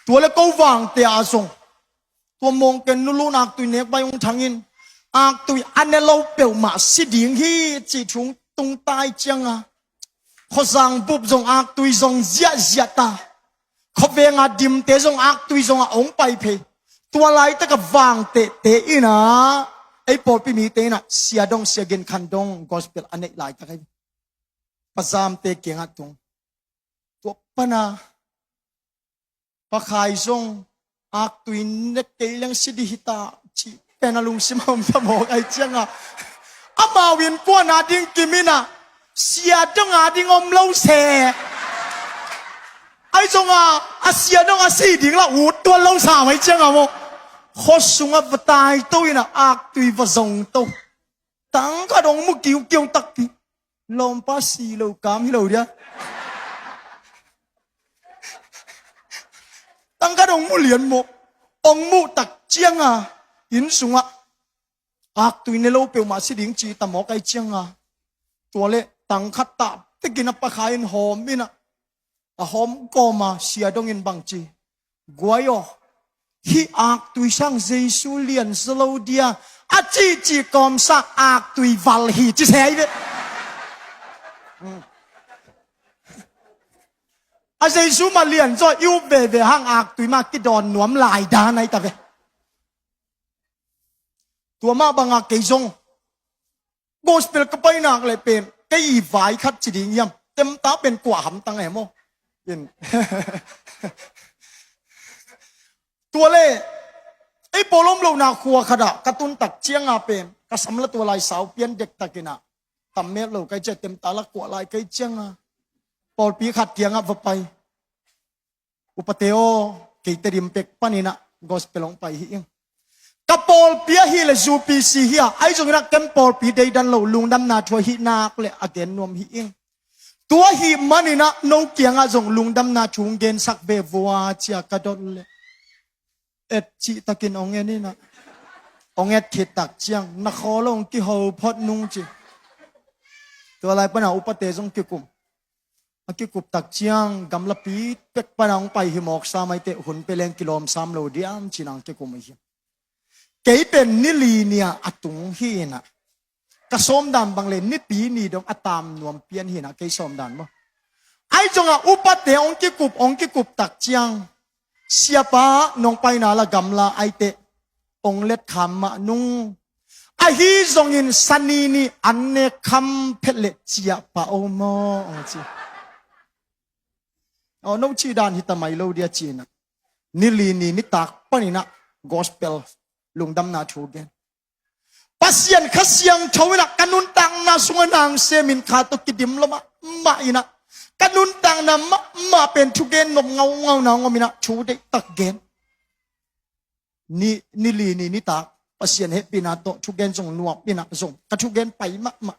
Tua le ko vangte ah zong tua mawngken nulun aktui nek vai hong thangin, aktui a ne lo peuhmah si ding hi cih thu hong tung tai cianga, khuazang bup zong aktui zong ziahziah ta, khuavenga dimte zong aktui zongah hong pai phei. Tua laitaka vangtehte inah, ei pawlpi mite inah sia dong, sia gin khan dong gospel a neih laitak ahi. Pazamte kiangah tung. Tua pana Pa Khai zong aktui nek kei leng si dih hita cih pen a lungsim a om ta mawk ai cianga, amau in kuana ding kim inah sia donga ding om lo se. Ai zonga a sia dong a si ding la ut tuan lo sa mai cianga maw, khuasungah va taito inah aktui va zongto. Tangkhat hong mu kiukiu takpi. Lawmpa si lo kam hi lo dia. Tangkhat hong mu lian maw. Hong muh tak cianga inn sungah aktui ne lo peuhmah si ding ci ta mawk ai cianga, tua le tangkhat tah tekin a Pa Khai in hawm inah, a hawm kawma sia dongin bang ci, guai aw, hih aktui sang Jesu lian zaw lo dia a cihcih kawmsa aktui val hi ci se ahi ve. A Jesu mah lian zaw i up veve hang aktui mah kidawn nuam lai dan ahi ta ve. Tua mah banga kei zong gospel ka painak le pen kei i vai khat ci ding hiam, temta pen kuah hamtang e maw. In. Tua le ei pawl om lohna khua khatah ka tun tak cianga pen ka sam la tua lai sau pian dektak inah tam met lo kai cia temta la kuah lai kai cianga pawlpi khat kiangah va pai. Upate aw, kei Tedim pek paninah gospel hong pai hi ing. Ka pawlpi ahi le U P C hi a, ahi zonginah ken pawlpi deidan lo lungdamna thu ahi nak le a gen nuam hi ing. Tua ahi maninah no kiangah zong lungdamna thu hong gensak ve vua cia ka dot le et cihtakin hong en inah, hong et khit tak ciang na khaw lo hong kiho phot nung ci. Tua lai pana upate zong kikum. A kikup tak ciang gamlapi pek pana hong pai hi mawk sam aite, hun pia leng kilawm sam lo diam cinah hong kikum ahi hi. Kei pen ni li ni-a a tung hi inah, ka sawmdan bang le nipi ni dong a tam nuam pian hi inah kei sawmdan maw. Ahi zongah upate hong kikup hong kikup tak ciang, siapa nong paina la gamla aite hong let kham mah nung. Ahi zongin sani ni an nek kham phet le ciah pah o maw hong ci. Aw, no cih dan hi ta mai lo dia cinah, ni li ni nitak paninah gospel lungdamna thu gen. Pasian Kha Siangtho in ah ka nuntakna sungah nang semin kha tawh kidim lo mahmah in ah, ka nuntakna mahmah pen thugen nop ngaungau na hong om in ah, thu deihtak gen. Ni, ni li ni nitak Pasian hehpihna tawh thugen zong nuam in ah zong ka thugen pai mahmah.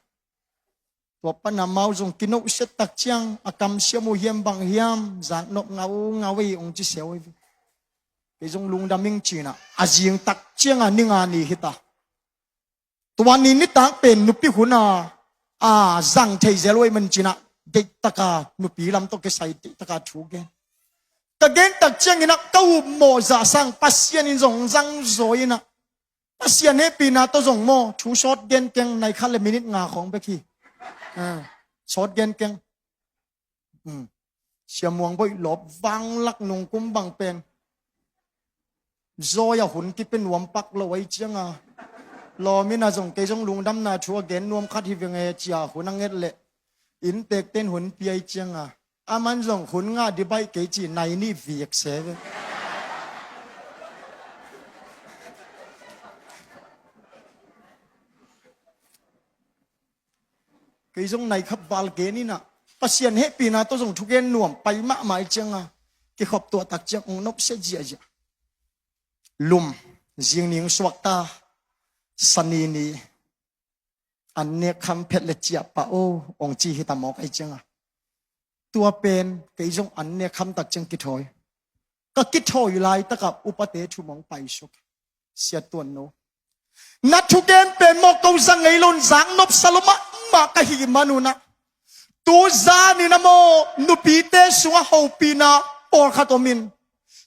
Tua pan amau zong kinohsiat tak ciang a kamsiam uh hiam bang hiam, zaknop ngaungau ei hong ci se uh hi ve. Kei zong lungdam ing ci in ah, a zing tak ciangah ni nga ni hi ta. Tua ni nitak pen nupi hun a, a zang thei zel uh ei man ci in ah, deihtaka nupi lam tawh kisai deihtaka thu gen. Ka gen tak ciang in ah ka upmawh zah sang Pasian in zong zang zaw in ah, Pasian hehpihna tawh zong maw, thu sawt gen keng, nai khat le minit nga khawng bek hi. Ah, sawt gen keng. Hmm. Sia Muang Boih lawp vanglak nungkum bang pen zawi a hun kipia nuam pak lo ahi cianga, lawm in ah zong kei zong lungdamna thu a gen nuam khat hi veng e cia hun a nget leh inntekte in hun pia ahi cianga, aman zong hun ngah ding baih kei ci nai nih vik se ve. Kei zong nai khat val gen in ah, Pasian hehpihna tawh zong thugen nuam pai mahmah ahi cianga, kikhop tuah tak ciang hong nopsia ziahziah. Lum, zing ni hong suakta, Sani ni, an nek kham phet le ciah pah o, hong ci hi ta mawk ahi cianga, tua pen kei zong an nek kham tak ciang kithawi. Ka kithawi laitakah upate thu mong paisuk. Sia Tuan No, na thugen pen maw, ko za ngei lo in zaknop sa lo mahmah ka hih man un ah, tu zan in ah maw, nupite sungah hopihna pawlkhat om in,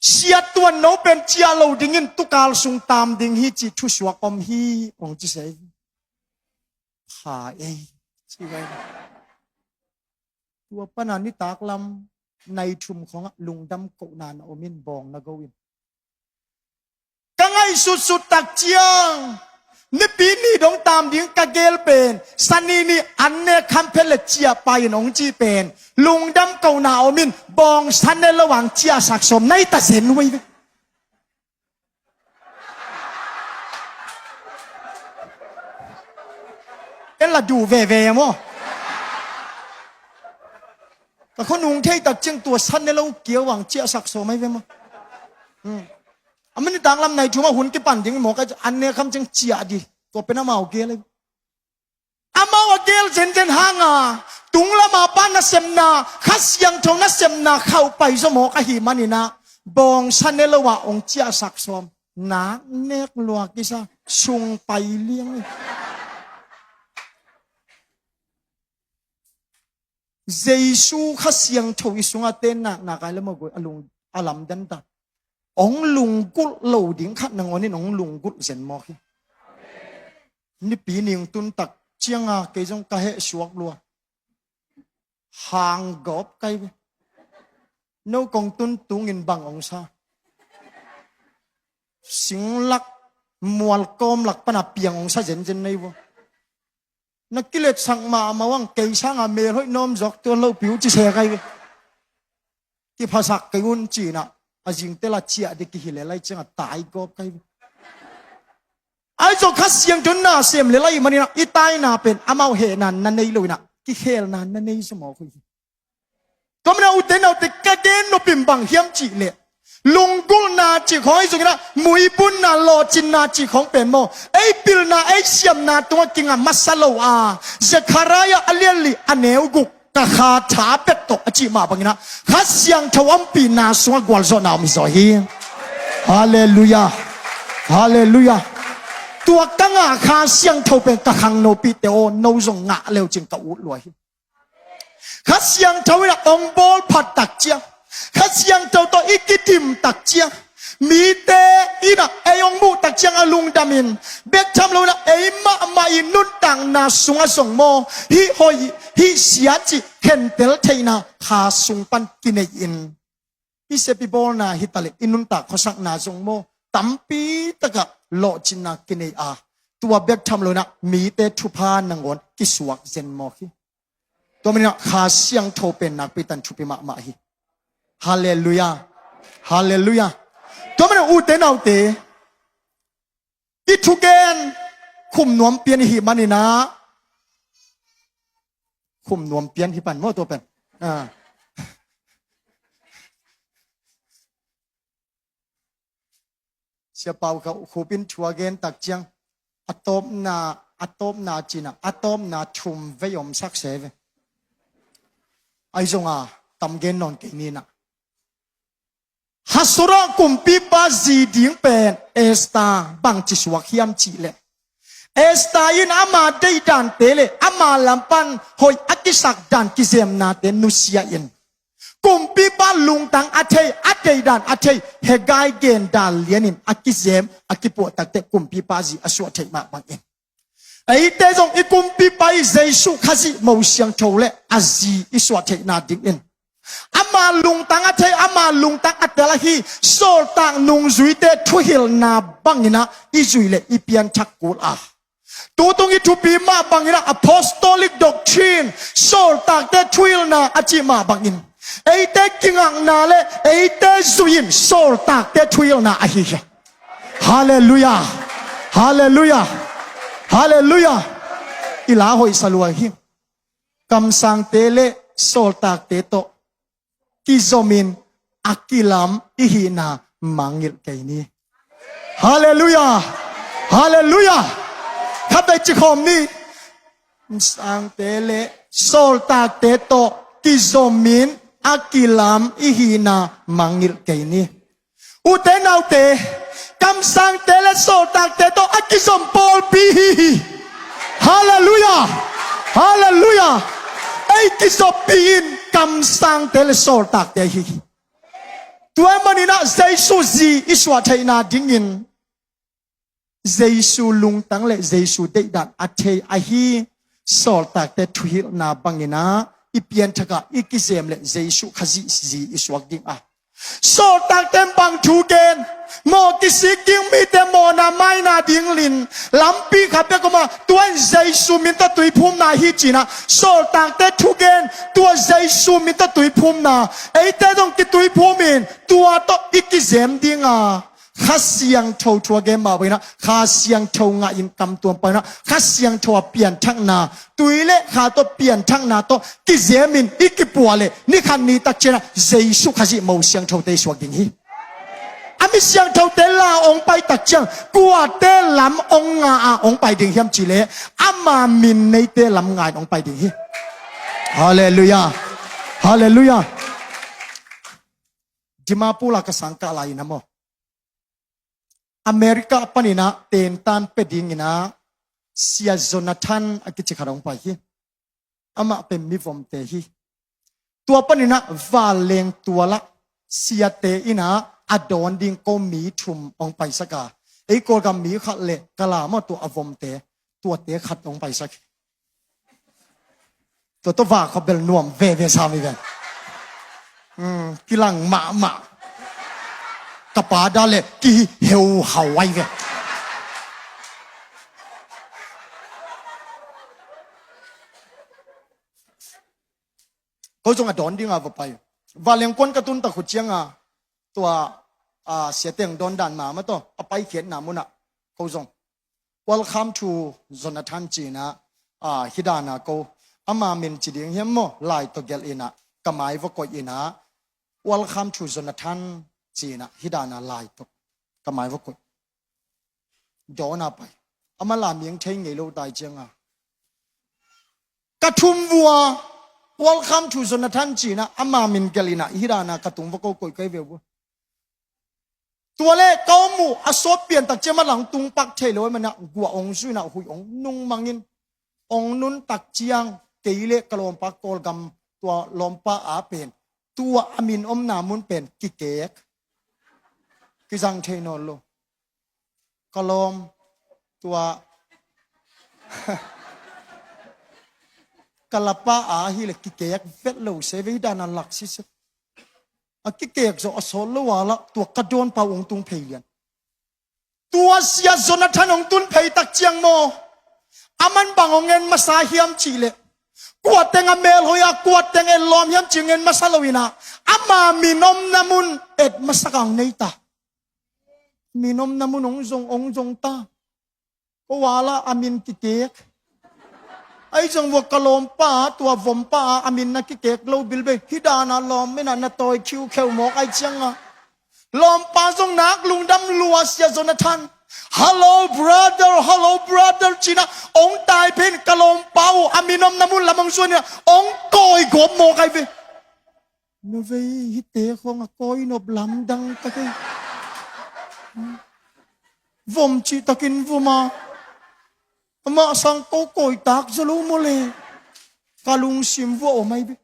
Sia Tuan No pen ciah lo dingin tukal sung tam ding hi cih thusuak om hi, hong ci se hi. Pha ei, ci vai. Tua pana nitak lam nai thum khawngah lungdam kohna na om in bawng na go in. Ka ngaihsutsut tak ciang, Nipi ni dong tam ding ka gel pen, Sani ni an nek kham phet le ciah pah in hong ci pen, lungdam kohna om in, bawngsa ne lo ang ciahsak sawm na hi ta zen uh ei ve. En la duh veve maw. Ka khua nung thei tak ciang tua sa ne lo kia uh ang ciahsak sawm ei ve maw. Hmm. A mani tanglam nai thumah hun kipan ding maw, ka an nek kham ciang ciah dih. Tua pen amau gel ei. Amau a gel zenzen hanga, tunglama pa nasepna, Kha Siangtho nasepna khauh pai zaw mawk ahih manin ah, bawngsa ne lo ah hong ciahsak sawm. Nak nek lua kisa, sung pai liang hi. Jesu Kha Siangtho i sungah ten nak nak ai le maw guai, a lung a lamdan ta. Hong lunggulh lo ding khat nangawn in hong lunggulh zen mawk hi. Nipi ning tun tak cianga kei zong ka heh suak lua. Hang gawp kai ve. No kong tun tungin bang hong sa. Singlak mualkawm lak pana piang hong sa zenzen nei vua. Na kiletsak mahmah uh ang, kei sanga melhoih nawm zawk tuan lohpi uh ci se kai ve. Kiphasak kei un ci-in ah, a zingtel a ciah ding kihilh lel lai ciangah tai gawp kai ve. Ahi zong Kha Siangtho in na sem lel ahih manin ah, i taina pen amau hehna na nei lo in ah, kikhelna na nei zaw mawk uh hi. Tua manin ah ute naute, ka gen nop in bang hiam cih leh, lunggulhna cih khawng ahi zongin ah, muibunna, lawhcinna cih khawng pen maw, ei pilna, ei siamna tungah kingah masa lo a, Zekhariah a lian li a neu guk, ka kha tha bek tawh a cih mah bangin ah, Kha Siangtho ompihna sungah gualzawhna om hi zaw hi. Halleluiah. Halleluiah. Tua ka ngah Kha Siangtho pen ka khangnopihte aw, no zong ngah le uh cin ka ut lua hi. Kha Siangtho in ah hong bawl phat tak ciang, Kha Siangtho tawh i kidim tak ciang, mite in ah ei hong muh tak ciang a lungdam in, bek tham lo in ah ei mahmah i nuntakna sungah zong maw, hih hoih, hih sia cih khentel theihna kha sung pan kinei in, i sep i bawlna hi ta leh i nuntak khuasakna zong maw, tampi takah lawhcinna kinei a, tua bek tham lo in ah mite thupha nangawn kisuak zen mawk hi. Tua manin ah Kha Siangtho pen nakpi tan thupi mahmah hi. Halleluiah. Halleluiah. Tua manin ah ute naute, i thugen, khum nuam pian i hih manin ah, khum nuam pian hi pan maw tua pen. Ah. Sia Pau Khup in thu a gen tak ciang, a tawpna, a tawpna ci-in ah, a tawpna thum vei omsak se ve. Ahi zongin tam gen nawn kei ni in ah. Ahasuerus kumpipa zi ding pen Esther bangci suak hiam cih leh, Esther in ama deih dante le ama lam pan hoih a kisak dan kizemnate nusia in, kumpipa lungtang a thei, a deih dan a thei Haggai gen dan lianin a kizem, a kipuah takteh kumpipa zi a suah theih mah bangin, eite zong i kumpipa i Jesu Khazih Mo Siangtho le a zi i suah theihna dingin, ama lungtang a thei, ama lungtang a tel ahi sawltak nungzuite thuhilhna bangin ah i zui le i pianthak kul a, tutung i thupi mah bangin ah apostolic doctrine, sawltakte thuhilhna a cih mah bangin, eite kingakna le eite zui in sawltakte thuhilhna ahi hi. Halleluiah. Halleluiah. Halleluiah. I la hoihsa lua hi. Kamsangte le sawltakte tawh kizomin a kilam i hihna mangngilh kei ni. Halleluiah. Halleluiah. Khatvei ci khawm ni. Kamsangte le sawltakte tawh kizomin a kilam i hihna mangngilh kei ni. Ute naute, kamsangte le sawltakte tawh a kizom pawlpi hi hi. Halleluiah. Halleluiah. Ei kizoppi in kamsangte le sawltakte hi hi. Tua ahih manin ah Jesu zi i suah theihna dingin, Jesu lungtang le Jesu deihdan a thei ahi sawltakte thuhilhna bangin ah i pianthak a i kizem le Jesu Khazih zi i suak ding a, sawltakte bang thu gen, mawh kisik ding mite mawhna maina ding lin lampi khat bek om a, tua in Jesu min tawh tuiphumna hi ci-in ah sawltakte thugen, tua Jesu min tawh tuiphumna, eite zong kituiphum in tua tawh i kizem ding a, Kha Siangtho thu a gen mah bangin ah, Kha Siangtho ngah in kamtuam pan in ah, Kha Siangtho a pianthakna, tui le kha tawh pianthakna tawh kizem in i kipuah leh, ni khat ni tak ciang ah Jesu Khazih Mo Siangthote i suak ding hi. A mi siangthote la hong pai tak ciang, kuate lam hong nga a hong pai ding hiam cih leh, ama min neite lam nga in hong pai ding hi. Halleluiah. Halleluiah. Dimapur ah ka sang kah lai-in ah maw, America panin ah tentan pia dingin ah Sia Jonathan a kici khat hong pai hi. Amah pen mivomte hi. Tua panin ah vanleng tual ah siate in ah a dawn ding ko mi thum hong paisak a, ei Kawlgam mi khat le ka la maw, tua a vomte, tuate khat hong paisak hi. Tua tawh vak khawng bel nuam veve sam hi ve. Hmm, kilang mahmah. Ka pa dan le kiheuhau ai ve. Ko zong a dawn ding a va pai. Vanleng kuan ka tun tak uh ciang a, tua, a, siate hong dawn dan mahmah tawh a paikhiatna mun ah ko zong Welcome to Jonathan ci-in ah, a, hih dan a ko. Ama min ci ding hiam maw, lai tawh gelh in ah, ka mai va koih in ah, Welcome to Jonathan ci-in ah, hih dan a lai tawh ka mai va koih. Dawn a pai. Amah la mi hong thei ngei lo tai ciang a, ka thum vua, Welcome to Jonathan ci-in ah, ama min gelh in ah, hih dan a ka tung va ko koih kei ve vua. Tua le ka om uh a sawt pian tak ciang, amah la hong tung pak thei lo ahih manin ah, guah hong zu in ah, huih hong nung mang in, hong nun tak ciang kei le ka lawmpa Kawlgam tua lawmpa a pen, tua a min omna mun pen kikek, kizang thei nawn lo. Ka lawm, tua ka lapa a hi le kikek vet lo se ve, hih dan a lak sise. A kikek zawh a sawt lo a lah, tua ka dawnpa uh hong tung phei lian. Tua Sia Jonathan hong tun phei tak ciang maw, aman bang hong en masa hiam cih leh, kuateng a melhoih a, kuateng en lawm hiam cih hong en masa lo in ah, ama min omna mun et masak a hong nei ta. Min omna mun hong zong, hong zong ta. Ko vala a min kikek. Ahi zong vua ka lawmpa, tua vompa a, a min na kikek lo bilbel. Hih dana lawm mina na tawi khiukheu mawk ahi cianga. Lawmpa zong nak lungdam lua sia Jonathan. "Hello brother, hello brother," cina ong tai pen ka lawmpa uh a min om na mun lam ong zuan ina ong kawi gawp mawk ahi ve. Nuvei hite khong a kawi nop lamdang tak ei. Vom cih takin vom a. Amah sang ko kawi tak zaw lo maw le. Ka lungsim vua om ahi ve.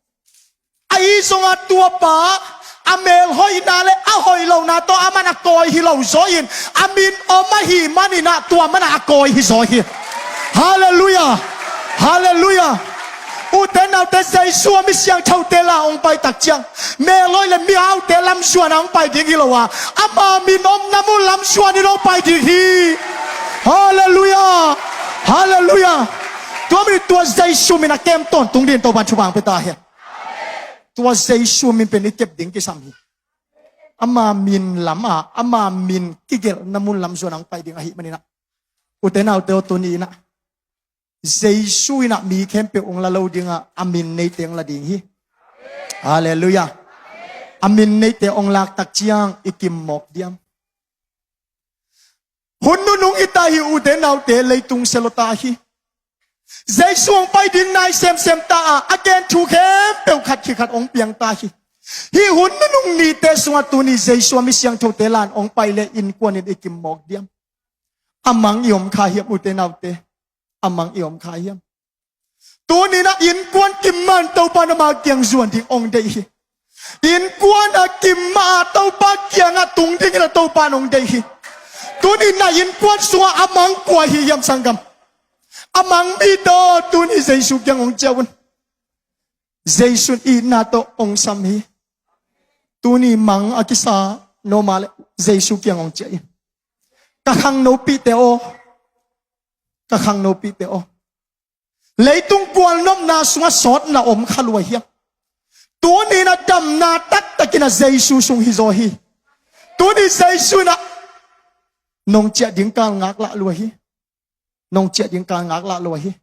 Ahi zonga tuapa a mel hoihna le a hoih lohna tawh aman a kawi hi lo zaw in a min om ahi maninah tua manah a kawi hi zaw hi. Halleluiah. Halleluiah. Ute naute, Jesu a mi siangthote la ong pai tak ciang mel hoih le mihaute lamzuan a ong pai ding hi lo a, ama min omna mun lamzuan in ong pai ding hi. Halleluiah. Halleluiah. Tua min tua Jesu min a kem tawntung din Topan thupha ong pia ta hi. Tua Jesu min pen i kep ding kisam hi. Ama min lama ama min kigelhna mun lamzuan a ong pai ding ahi maninah, ute naute aw, tuni inah Jesu inah mi khempeuh ong la lo dingah a min neite ong la ding hi. Halleluiah. A min neite ong lak tak ciang i kim mawk diam? Hun nunung i ta hi, ute naute, leitung sia lo ta hi. Jesu ong pai ding nai semsem ta a, a gen thu khempeuh khat khikhat ong piang ta hi. Hih hun nunung nite sungah tuni Jesu a mi siangthote lan ong pai le innkuan in i kim mawk diam? A mang i om kha hiam, ute naute? A mang i om kha hiam? Tuninah innkuan kim man Topa in ama kiang zuan ding ong deih hi. Innkuan a kim ma Topa kiangah tung dingin a Topa in ong deih hi. Tuninah innkuan sungah a mang kua hi hiam, sanggam? A mang mite aw, tuni Jesu kiang ong ciah un. Jesu in itna tawh ong sam hi. Tuni mang a kisa nuam a le Jesu kiang ong ciah in. Ka khangnopihte aw, ka khangnopihte aw, leitung kualnopna sungah sawtna om kha lua hiam? Tuninah damna taktakinah Jesu sung hi zaw hi. Tuni Jesu inah nong ciah ding kal ngak lah lua hi. Nong ciah ding kal ngak lah lua hi.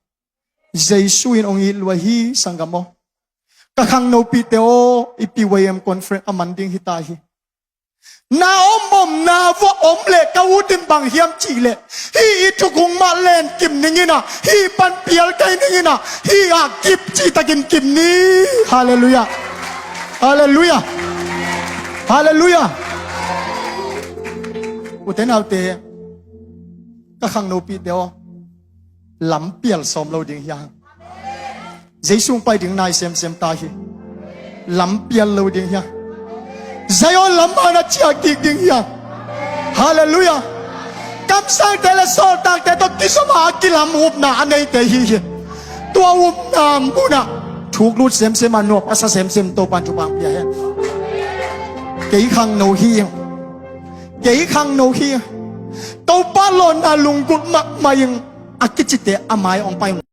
Jesu in ong it lua hi, sanggam aw. Ka khangnopihte aw, i P Y M conference a man ding hi ta hi. Na om om na vua om le ka ut in bang hiam cih le, hih i thukhun mah len kim ninginah, hih pan pial kai ninginah, hih ah kip cihtakin kim ni. Halleluiah. Halleluiah. Halleluiah. Ute naute, ka khangnopihte aw, lam pial sawm lo ding hi hang. Jesu ong pai ding nai semsem ta hi. Lam pial lo ding hi a, Zion lam ana ciah kik ding hi a. Halleluiah. Kamsangte le sawltakte tawh kizom a kilam upna a neite hi hi. Tua upna munah thuk lut semsem a, nuam a sa semsem Topan thupha ong pia hen. Kei khangno hi ing. Kei khangno hi ing. Topa lawnna lunggulh mahmah ing a kicite a mai ong pai ung.